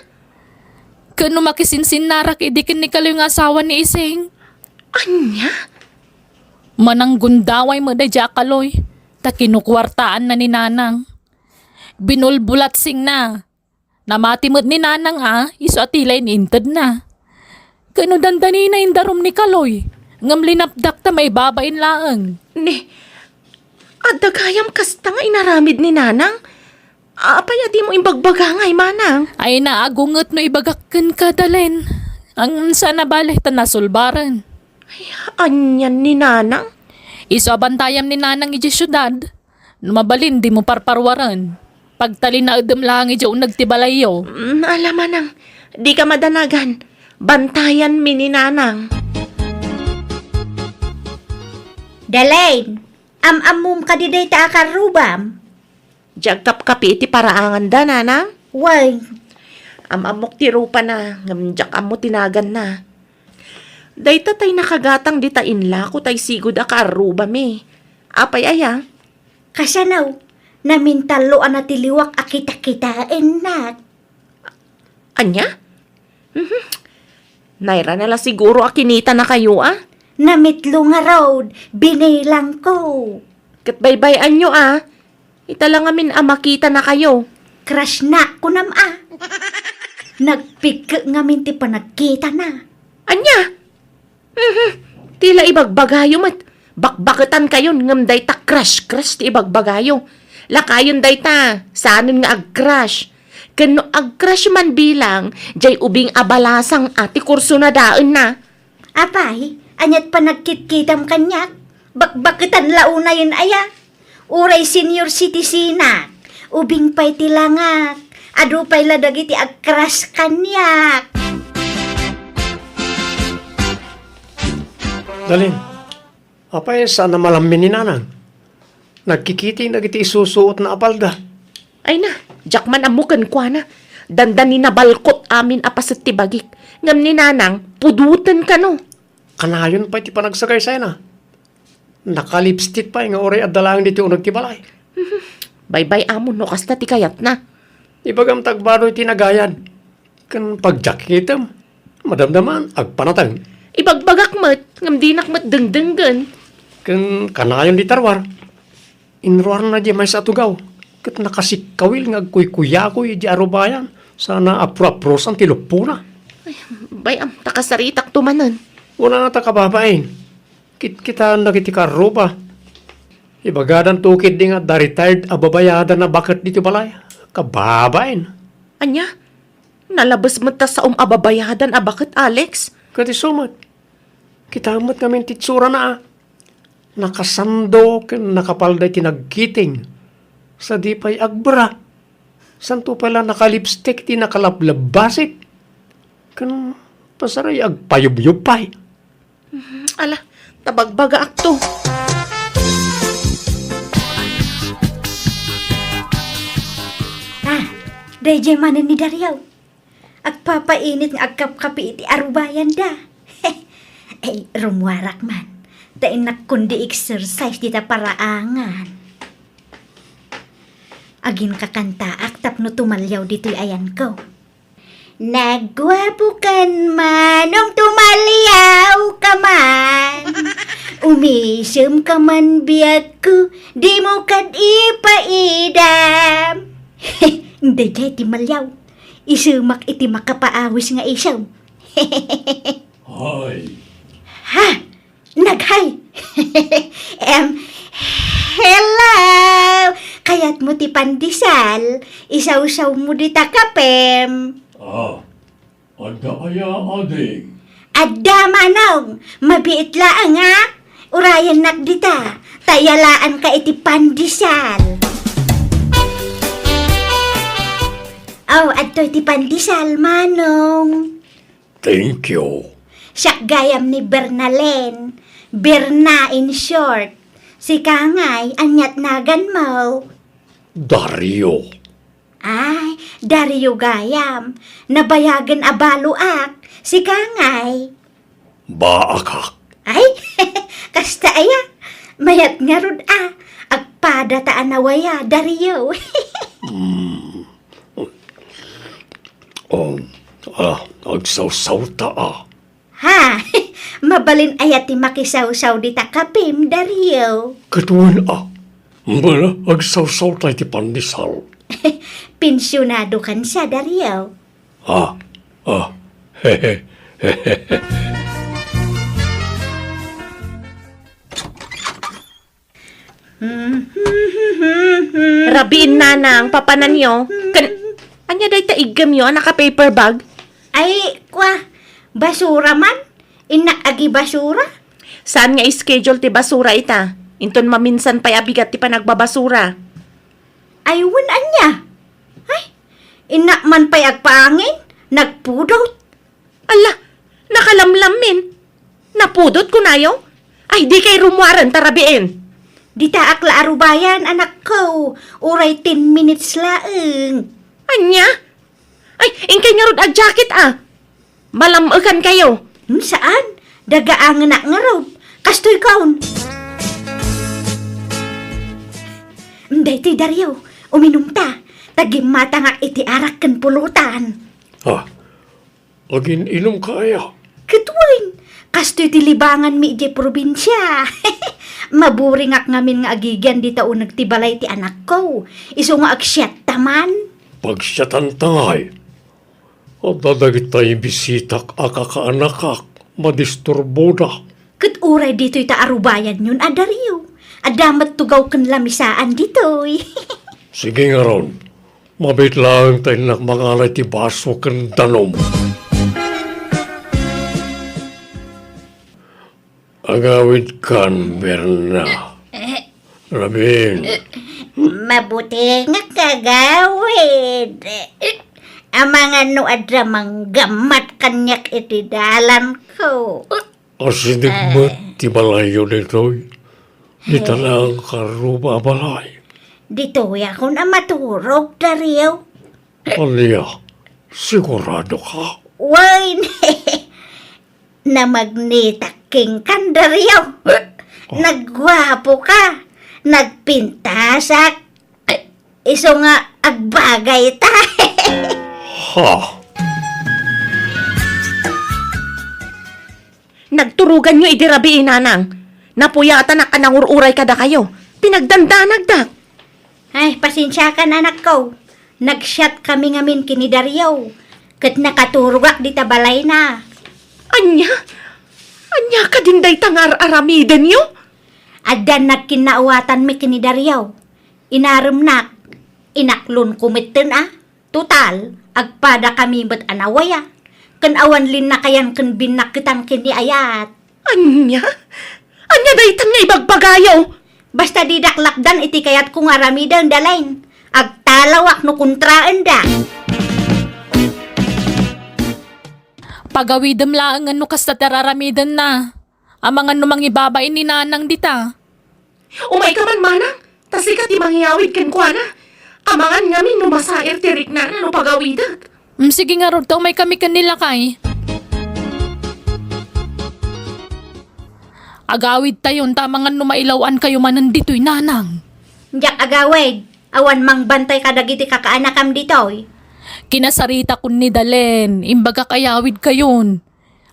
Ket no makisinsinnarak idi ken ni Kaloy nga asawa ni Ising? Ania? Mananggundaway met daydiay a Kaloy, ta kinukuartaanna ni Nanang. Binulbulatsingna. Namati met ni Nanang a, isu a ti la in-intedna. Ket no dandanina indarum ni Kaloy, ngem linapdak ta maibabain laeng. Ni, adda gayam kasta nga inaramid ni Nanang? Apay a dimo imbagbaga ngay, Manang? Ay, naagunget no ibagak kenka, Dalen. Ang sana bale ta nasulbaren. Ay, anian ni Nanang? Isu a bantayam ni Nanang idiay siudad. No mabalin, dimo parparuaren. Pagtalinaedem laeng idiay uneg ti balayyo. Mm, ala, Manang, dika madanagan. Bantayanmi ni Nanang. Dalen, am-ammom kadi dayta a karrubam? Diay agkapkapi iti paraanganda, Nanang? Wen. Am-ammok ti rupana, ngem diak ammo ti naganna. Dayta tay nakagatang dita inlako tay sigud a kaarrubami. Apay aya? Kasano? Namintallo a natiliwak a kitakitaennak. Ania? Mhm. Nairana la siguro a kinitanakayo a? Namitlo ngarud, binilangko. Ket baybay-anyo a, ita la ngamin a makitanakayo. Crushnak, kunam a. Nagpikke ngamin ti panagkitana. Ania? Mhm. Ti la ibagbagayo met, bakbaketankayon ngem dayta crush-crush ti ibagbagayo. Lakayon dayta, saanen nga ag-crush. Ken no ag-crush man bilang, diay ubing a balasang a ti kurso na daenna. Apay, aniat panagkitkitam kaniak? Bakbaketan la unayen aya? Uray senior citizenak, ubing pay ti langak, adu pay la dagiti ag-crush kaniak. Dalen, apay saan a malammi ni Nanang? Nagkikiting dagiti isusuotna a palda. Ay na, diak man ammo kenkuana. Dandani nabalkot amin a paset ti bagik. Ngem ni Nanang, puduten kano. Kanayon pay ti panagsagaysayna. Naka-lipstick pay nga uray adda laeng ditoy uneg ti balay. Baybay-amon no kasta ti kayatna. Ibagam ta agbaroy ti nagayad. Ken pagjakitem, madamdaman, agpanateng. Ibagbagak met, ngem dinak met dengdenggen. Ken kanayon di tarwar. Inruarna di maysa a tugaw, ket nakasikkawil nga agkuykuyakoy di arubayan, sana apro-aprosan ti luppona. Ay, bay-am, ta kasaritakto manen. Una ta kababain, kitkitaen dagiti karruba. Ibagadanto ketdi nga adda retired a babayadan a baket ditoy balay. Kababain. Ania? Nalabes met ta saom a babayadan a baket, Alex? Ket isu met. Kita met ngamin ti itsurana, a. Nakasando ken nakapalda iti nagkiting. Sadi pay agbra. Santo pay la nakalipstick ti nakalablabasip. Ken pasaray agpayubyob pay. Mhm, ala, ta bagbagaakto. Ah, daydiay manen ni Dario. Agpapainit nga agkapkapi iti arubayanda. Ay, rummuarak man. Ta innak kundi exercise dita paraangan. Aginkakantaak tapno tumaliaw ditoy ayanko. Nagguapokan, manong tumaliawka man. Umisemka man biagko, dimo kad ipaidam. Daydiay ti maliaw. Isemak iti makapaawis nga isem. Hay. Ha? Naghay. Em, hello! Kayatmo ti pandesal? Isawsawmo dita kapem. Ah, adda aya, ading? Adda, manong. Mabiit laeng, a. Urayennak dita. Ta iyalaanka iti pandesal. Oh, adtoy ti pandesal, Manong. Thank you. Siak gayam ni Bernalen. Berna in short. Sika ngay, ania't naganmo? Dario. Ay, Dario gayam. Nabayagen a baloak. Sika ngay? Baakak. Ay, kasta aya. Mayat ngarud a. Agpada ta a nawaya, Dario. Hmm. Oh, ah, agsawsawta a. Ha? Mabalin aya ti makisawsaw dita kapim, Dario? Ket wen a. Bala, agsawsawta iti pandesal. Pensionado kansa, Dario. Ah, ah. Rabiin, Nanang, papananyo. Ken, ania dayta iggemyo a naka-paper bag? Ay, kwa, basura man. Innak agibasura. Saan nga schedule ti basura ita? Inton maminsan pay a bigat ti panagbabasura. Ay, wen ania? Ay, innak man pay agpaangin, nagpudot. Ala, nakalamlammin. Napudot kunayo? Ay, di kay rummuaren ta rabiin. Ditaak la arubayan, anakko. Uray ten minutes laeng. Ania? Ay, inkay ngarud a jacket a. Malam-ekan kayo. Hmm, saan? Dagaangenak ngarud. Kastoy kaon. Hmm, daytoy, Dario, uminumta. Ta gimmatangak iti arak ken pulutan. Ah, agin-inumka aya? Ket wen, kastoy ti libanganmi idiay probinsia. Maburingak ngamin nga agigian dita uneg ti balay ti anakko. Isu nga agsiatta man. Pagsiatanta ngay. Adda dagitay bisitak a kakaanakak, madisturboda. Ket uray ditoy ta arubayanyon a, Dario. Adda met tugaw ken lamisaan ditoy. Sige ngarud, mabiit laeng ta innak mangalay ti baso ken danum. Agawidkan, Berna. Eh. Rabin. Eh, mabutengak agawid. Amangan no adda manggammat kaniak iti dalanko. Asideg met ti balayyo ditoy. Dita laeng karuba a balay. Ditoyakon a maturog, Dario. Ania? Sigurado ka? Wen, namagnitak kenka, Dario. Oh. Nagguapo ka. Nagpintasak. Isu nga agbagay ta. Ha? Nagturoganyo idi rabii, Nanang. Napuyatanak a nangur-uray kadakayo. Pinagdandanagdak. Ay, pasensiakan, anakko. Nagsiatkami ngamin ken ni Dario. Ket nakaturogak dita balayna. Ania? Ania kadin dayta nga ar-aramidenyo? Adda nagkinnawatanmi ken ni Dario. Inaremnak. Inaklonko metten a. Total, agpadakami met a nawaya, ken awan linnakayan ken binnaketan ken ni ayat. Ania? Ania daytan nga ibagbagayo? Basta didak lapdan iti kayatko nga aramiden, Dalen. Agtalawak no kontraenda. Pagawidem laengen no kasta ti araramidenna. Amangan no mangibabain ni Nanang dita. Umayka man, Manang, ta sika ti mangiyawid kenkuana. Amangan ngamin no masair ti riknana no pagawidek. Mm, sige ngarud, ta umaykami ken ni lakay. Agawidtayon ta amangan no mailaw-ankayo manen ditoy, Nanang. Diak agawid, awan mangbantay kadagiti kakaanakam ditoy. Kinasaritakon ni Dalen, imbagak ayawidkayon.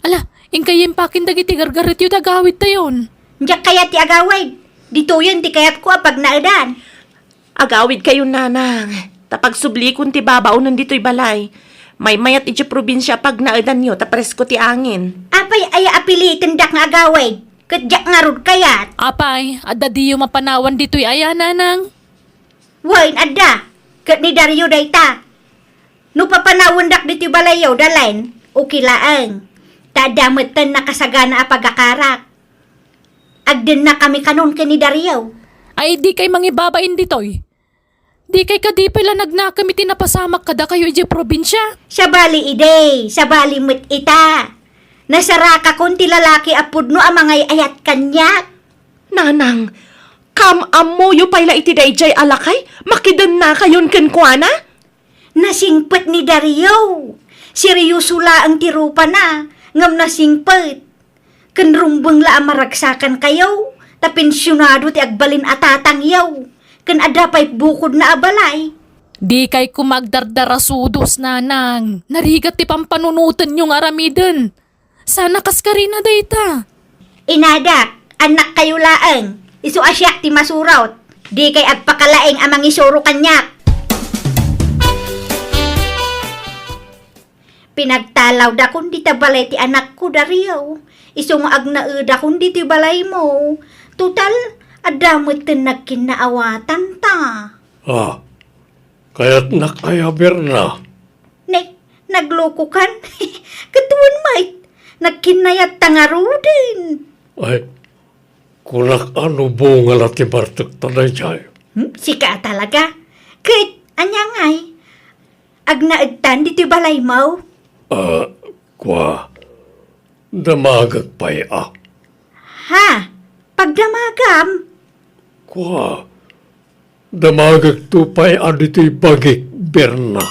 Ala, inkay impakin dagiti gargaretyo ta agawidtayon. Diak kayat ti agawid. Ditoyen ti kayatko a pagnaedan. Agawidkayon, Nanang. Ta pagsublikon ti babaonen ditoy balay. Maymayat idiay probinsia a pagnaedanyo ta presko ti angin. Apay aya a pilitendak nga agawid? Ket diak ngarud kayat. Apay, adda diyo mapanawan ditoy aya, Nanang? Wen, adda. Ket ni Dario dayta. No papanawendak ditoy balayyo, Dalen, okay laeng. Ta adda metten nakasagana a pagakarak. Agdennakami kanon ken ni Dario. Ay, dikay mangibabain ditoy. Di kay kadi pay la nagnakem iti napasamak kadakayo idiay probinsia? Sabali idi, sabali met ita. Nasarakakon ti lalaki a pudno a mangay-ayat kaniak. Nanang, kaam-ammoyo pay la iti daydiay a lakay, makidennakayon kenkuana? Nasingpet ni Dario. Seryoso laeng ti rupana, ngem nasingpet. Ken rumbeng la a maragsakankayo, ta pensionado ti agbalin a tatangyo, ken adda pay bukodna a balay. Di kay koma agdardarasudos, nanang. Narigat ti pampanunotenyo nga aramiden. Saan a kaskarina dayta. Inadak, annakkayo laeng. Isu a siak ti masurot. Di kay agpakalaing a mangisuro kaniak. Pinagtalawdakon dita balay ti anakko, Dario. Isu nga agnaedakon ditoy balaymo. Total, adda metten nagkinnaawatanta. Ah, kayatnak aya, Berna? Ne, naglokokan? Ket wen met, nagkinnayatta ngaruden. Ay, kunak a no bunga la ti bartekta daydiay. Hmm? Sika a talaga? Ket, ania ngay? Agnaedtan ditoy balaymo? Ah, kua, damagek pay a. Ha? Pagdamagam? Kua, damagekto pay a ditoy bagik, Berna.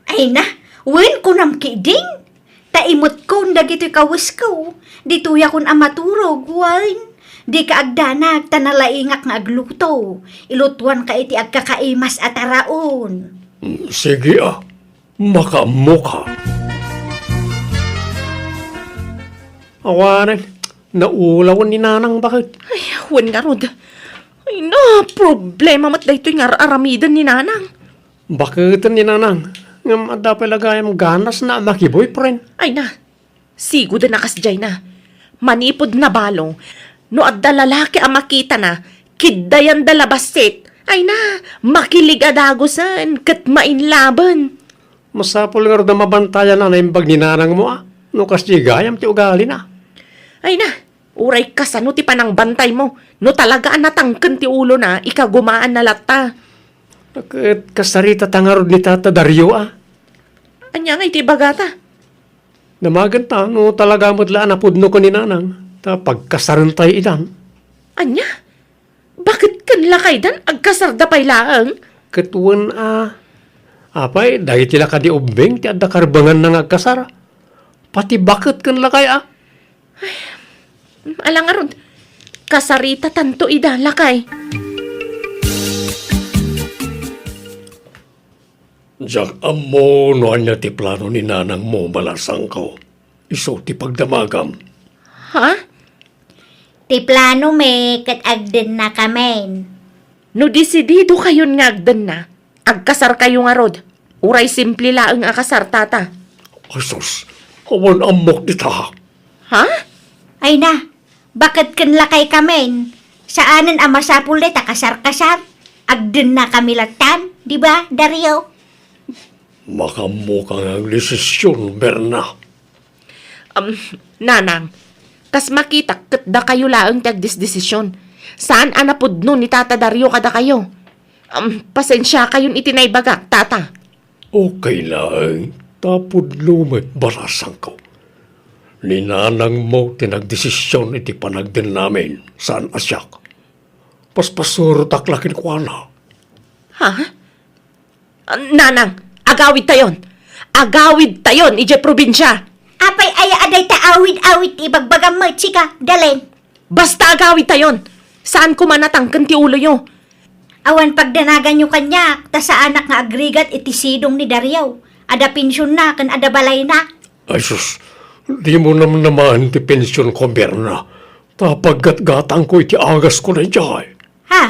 Ay na, wen kunam ketdin. Ta imetkon dagitoy kawesko, ditoyakon a maturog, wen. Dika agdanag ta nalaingak nga agluto. Ilutoanka iti agkakaimas a taraon. Mm, sige a, makaammoka. Awanen, naulawen ni Nanang baket. Ay, wen ngarud. Ay na, problema met daytoy nga ar-aramiden ni Nanang. Baketen ni Nanang, ngem adda pay la gayam ganasna a maki-boyfriend. Ay na, sigoden a kasdiay na. Manipud nabalo, no adda lalaki a makitana, kiddayanda la bassit. Ay na, makilig a dagusen ket mainlaben. Masapul ngarud a mabantayan a naimbag ni Nanangmo a, no kasdiay gayam ti ugalina. Ay na, uray kasano ti panangbantaymo, no talaga a natangken ti ulona, ikagumaanna latta. Ket kasaritata ngarud ni Tata Dario a. Ania ngay ti ibagata? Damagenta no talaga met la a napudno ken ni Nanang, ta pagkasarentayo idan. Ania? Baketken lakaydan, agkasarda pay laeng? Ket wen a, apay, dagiti la kadi ubbing ti adda karbenganna nga agkasar. Pati baketken lakay a. Ala ngarud, kasaritatanto ida, lakay. Diak ammo no ania ti plano ni Nanangmo, balasangko. Isu ti pagdamagam. Ha? Ti plano mi ket agdennakamin. No desididokayon nga agdenna, agkasarkayo ngarud. Uray simple laeng a kasar, Tata. Ay sus, awan ammok dita. Ha? Ay na, baketken lakaykamin. Saanen a masapul dayta kasar-kasar. Agdennakami lattan, di ba, Dario? Makaammoka nga agdesision, Berna. Um, Nanang, kas makitak ket dakayo laeng ti agdesdesision. Saan a napudno ni Tata Dario kadakayo. Um, pasensiakayon iti naibagak, Tata. Okay laeng, ta pudno met, balasangko. Ni Nanangmo ti nagdesision iti panagdennamin, saan a siak. Paspasurotak la kenkuana. Ha? Ah, Nanang, agawidtayon. Agawidtayon idiay probinsia. Apay aya a dayta awid-awid ti ibagbagam met, sika, Dalen? Basta agawidtayon. Saan koma natangken ti uloyo. Awan pagdanaganyo kaniak, ta saanak nga agrigat iti sidong ni Dario. Adda pensionna ken adda balayna. Ay sus, dimo namnamaen ti pensionko, Berna. Ta paggatgatangko iti agasko daydiay. Ha?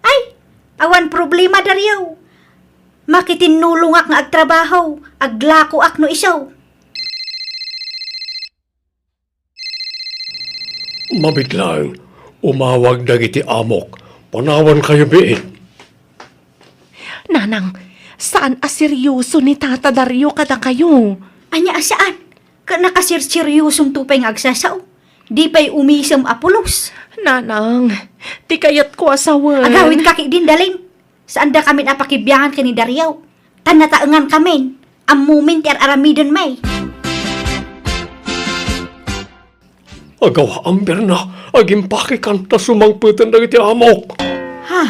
Ay, awan problema, Dario. Makitinnulongak nga agtrabaho, aglakoak no isu. Mabit laeng, umawag dagiti amok. Panawankayo biit. Nanang, saan a seryoso ni Tata Dario kadakayo. Ania a saan? Ket nakaserseryosonto pay nga agsasao. Di pay umisem a pulos. Nanang, ti kayatko a sawen. Agawidka ketdin, Dalen. Saandakamin a pakibiangan ken ni Dario. Ta nataengankamin. Ammomin ti ar-aramidenmi. Agawaam, Berna, agimpakikan ta sumangpeten dagiti amok. Ha?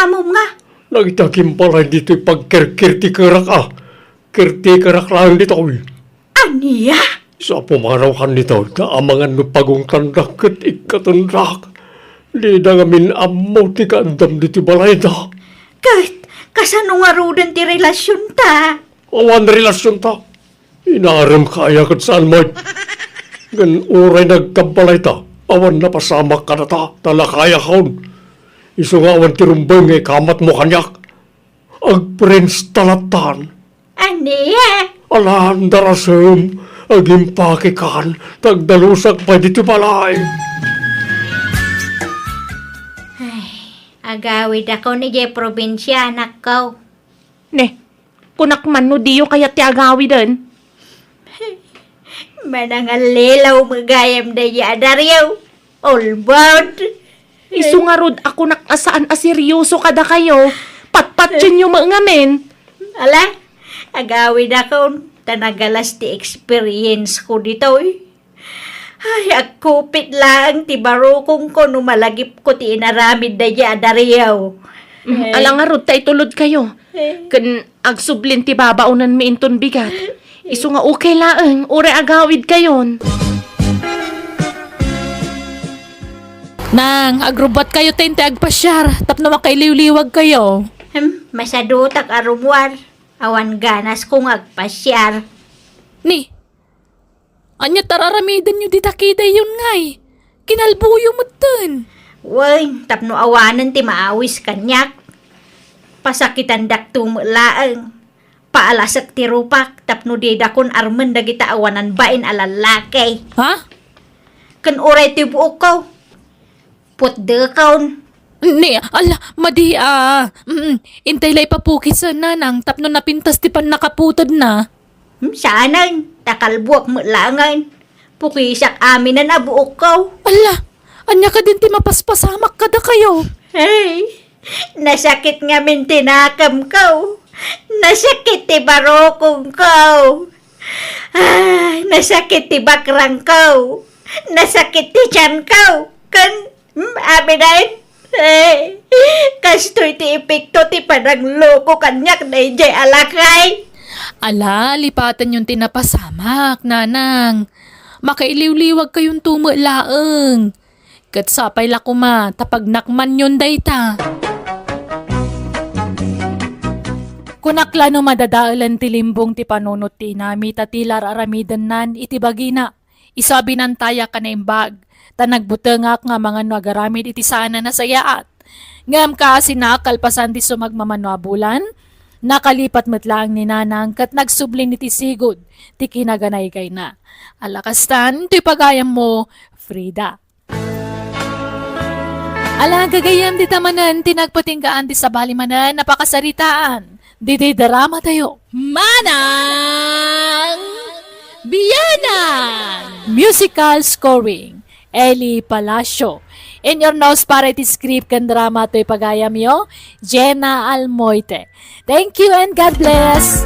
Amom nga? Dagiti agimbalay ditoy pagkirkirtikerak a. Kirtikerak laeng ditoy. Ania? Sa pumanaw kan ditoy, ta amangan no pagungtandak ket ikkatendak. Dida ngamin ammo ti kaaddam ditoy balayda. Ket, kasano ngaruden ti relasionta? Awan relasionta. Inaremka aya ket saan met. Ngem uray nagkabbalayta, awan napasamak kadata, ta lakayakon. Isu nga awan ti rumbeng nga ikamatmo kaniak. Agprinsta lattan. Ania? Alan, darasem, agimpakikan, ta agdalusak pay ditoy balay. Ay, agawidakon idiay probinsia, anakko. Ne, kunak man no diyo kayat ti agawiden. Manangallilaw met gayam daydi a Dario. All about. Isu ngarud a kunak a saan a seryoso kadakayo. Patpatienyo met ngamin. Ala, agawidakon, ta nagalas ti experience ko ditoy. Ay, agkupit laeng ti barukongko no malagipko ti inaramid daydi a Dario. Mm, eh. Ala ngarud ta itulodkayo. Eh. Ken agsublin ti babaonenmi inton bigat. Isu nga okay laeng, uray agawidkayon. Nang, agrubbuatkayo ta intay agpasiar tapno makailiwliwagkayo. Hmm, masadutak a rummuar. Awan ganasko nga agpasiar. Ni, ania ti ar-aramidenyo dita kadakayon ngay? Kinalboyo metten. Wen, tapno awanen ti maawis kaniak. Pasakitandakto met laeng. Paalasek ti rupak tapno didakon armen dagita awanan bain a lallaki. Ha? Ken uray ti buokko. Putdekon. Ni, ala, madi, ah. Mm, intay la ipapukisen, nanang, tapno napintas ti pannakaputedna. Hmm, saanen, ta kalbuak met laengen. Pukisak aminen a buokko. Ala, ania kadin ti mapaspasamak kadakayo? Hey, nasakit ngamin ti nakemko. Nasakit ti barukongko. Ay, nasakit ti bakrangko. Nasakit ti tianko. Ken Hmm, aminen? Eh, kastoy ti epekto ti panangloko kaniak daydiay a lakay. Ala, lipatenyon ti napasamak, nanang. Makailiwliwagkayonto met laeng. Ket sapay la koma ta pagnakmanyon dayta. Kunak la no madadaelen ti limbong ti panunot ti inami ta ti la ar-aramidennan iti bagina. Isu a binantayak a naimbag, ta nagbutengak nga amangan no agaramid iti saan a nasayaat. Ngem kaasina a kalpasan ti sumagmamano a bulan, nakalipat met laeng ni Nanang ket nagsublin iti sigud ti kinaganaygayna. Ala kastan, toy pagayammo, Frida. Ala, gagayyem, dita manen ti nagpatinggaan ti sabali manen a pakasaritaan ditoy dramatayo. Manang Bianang! Musical scoring, Eli Palacio. In your nose para iti script ken drama toy pagayamyo, Jenna Almoite. Thank you and God bless!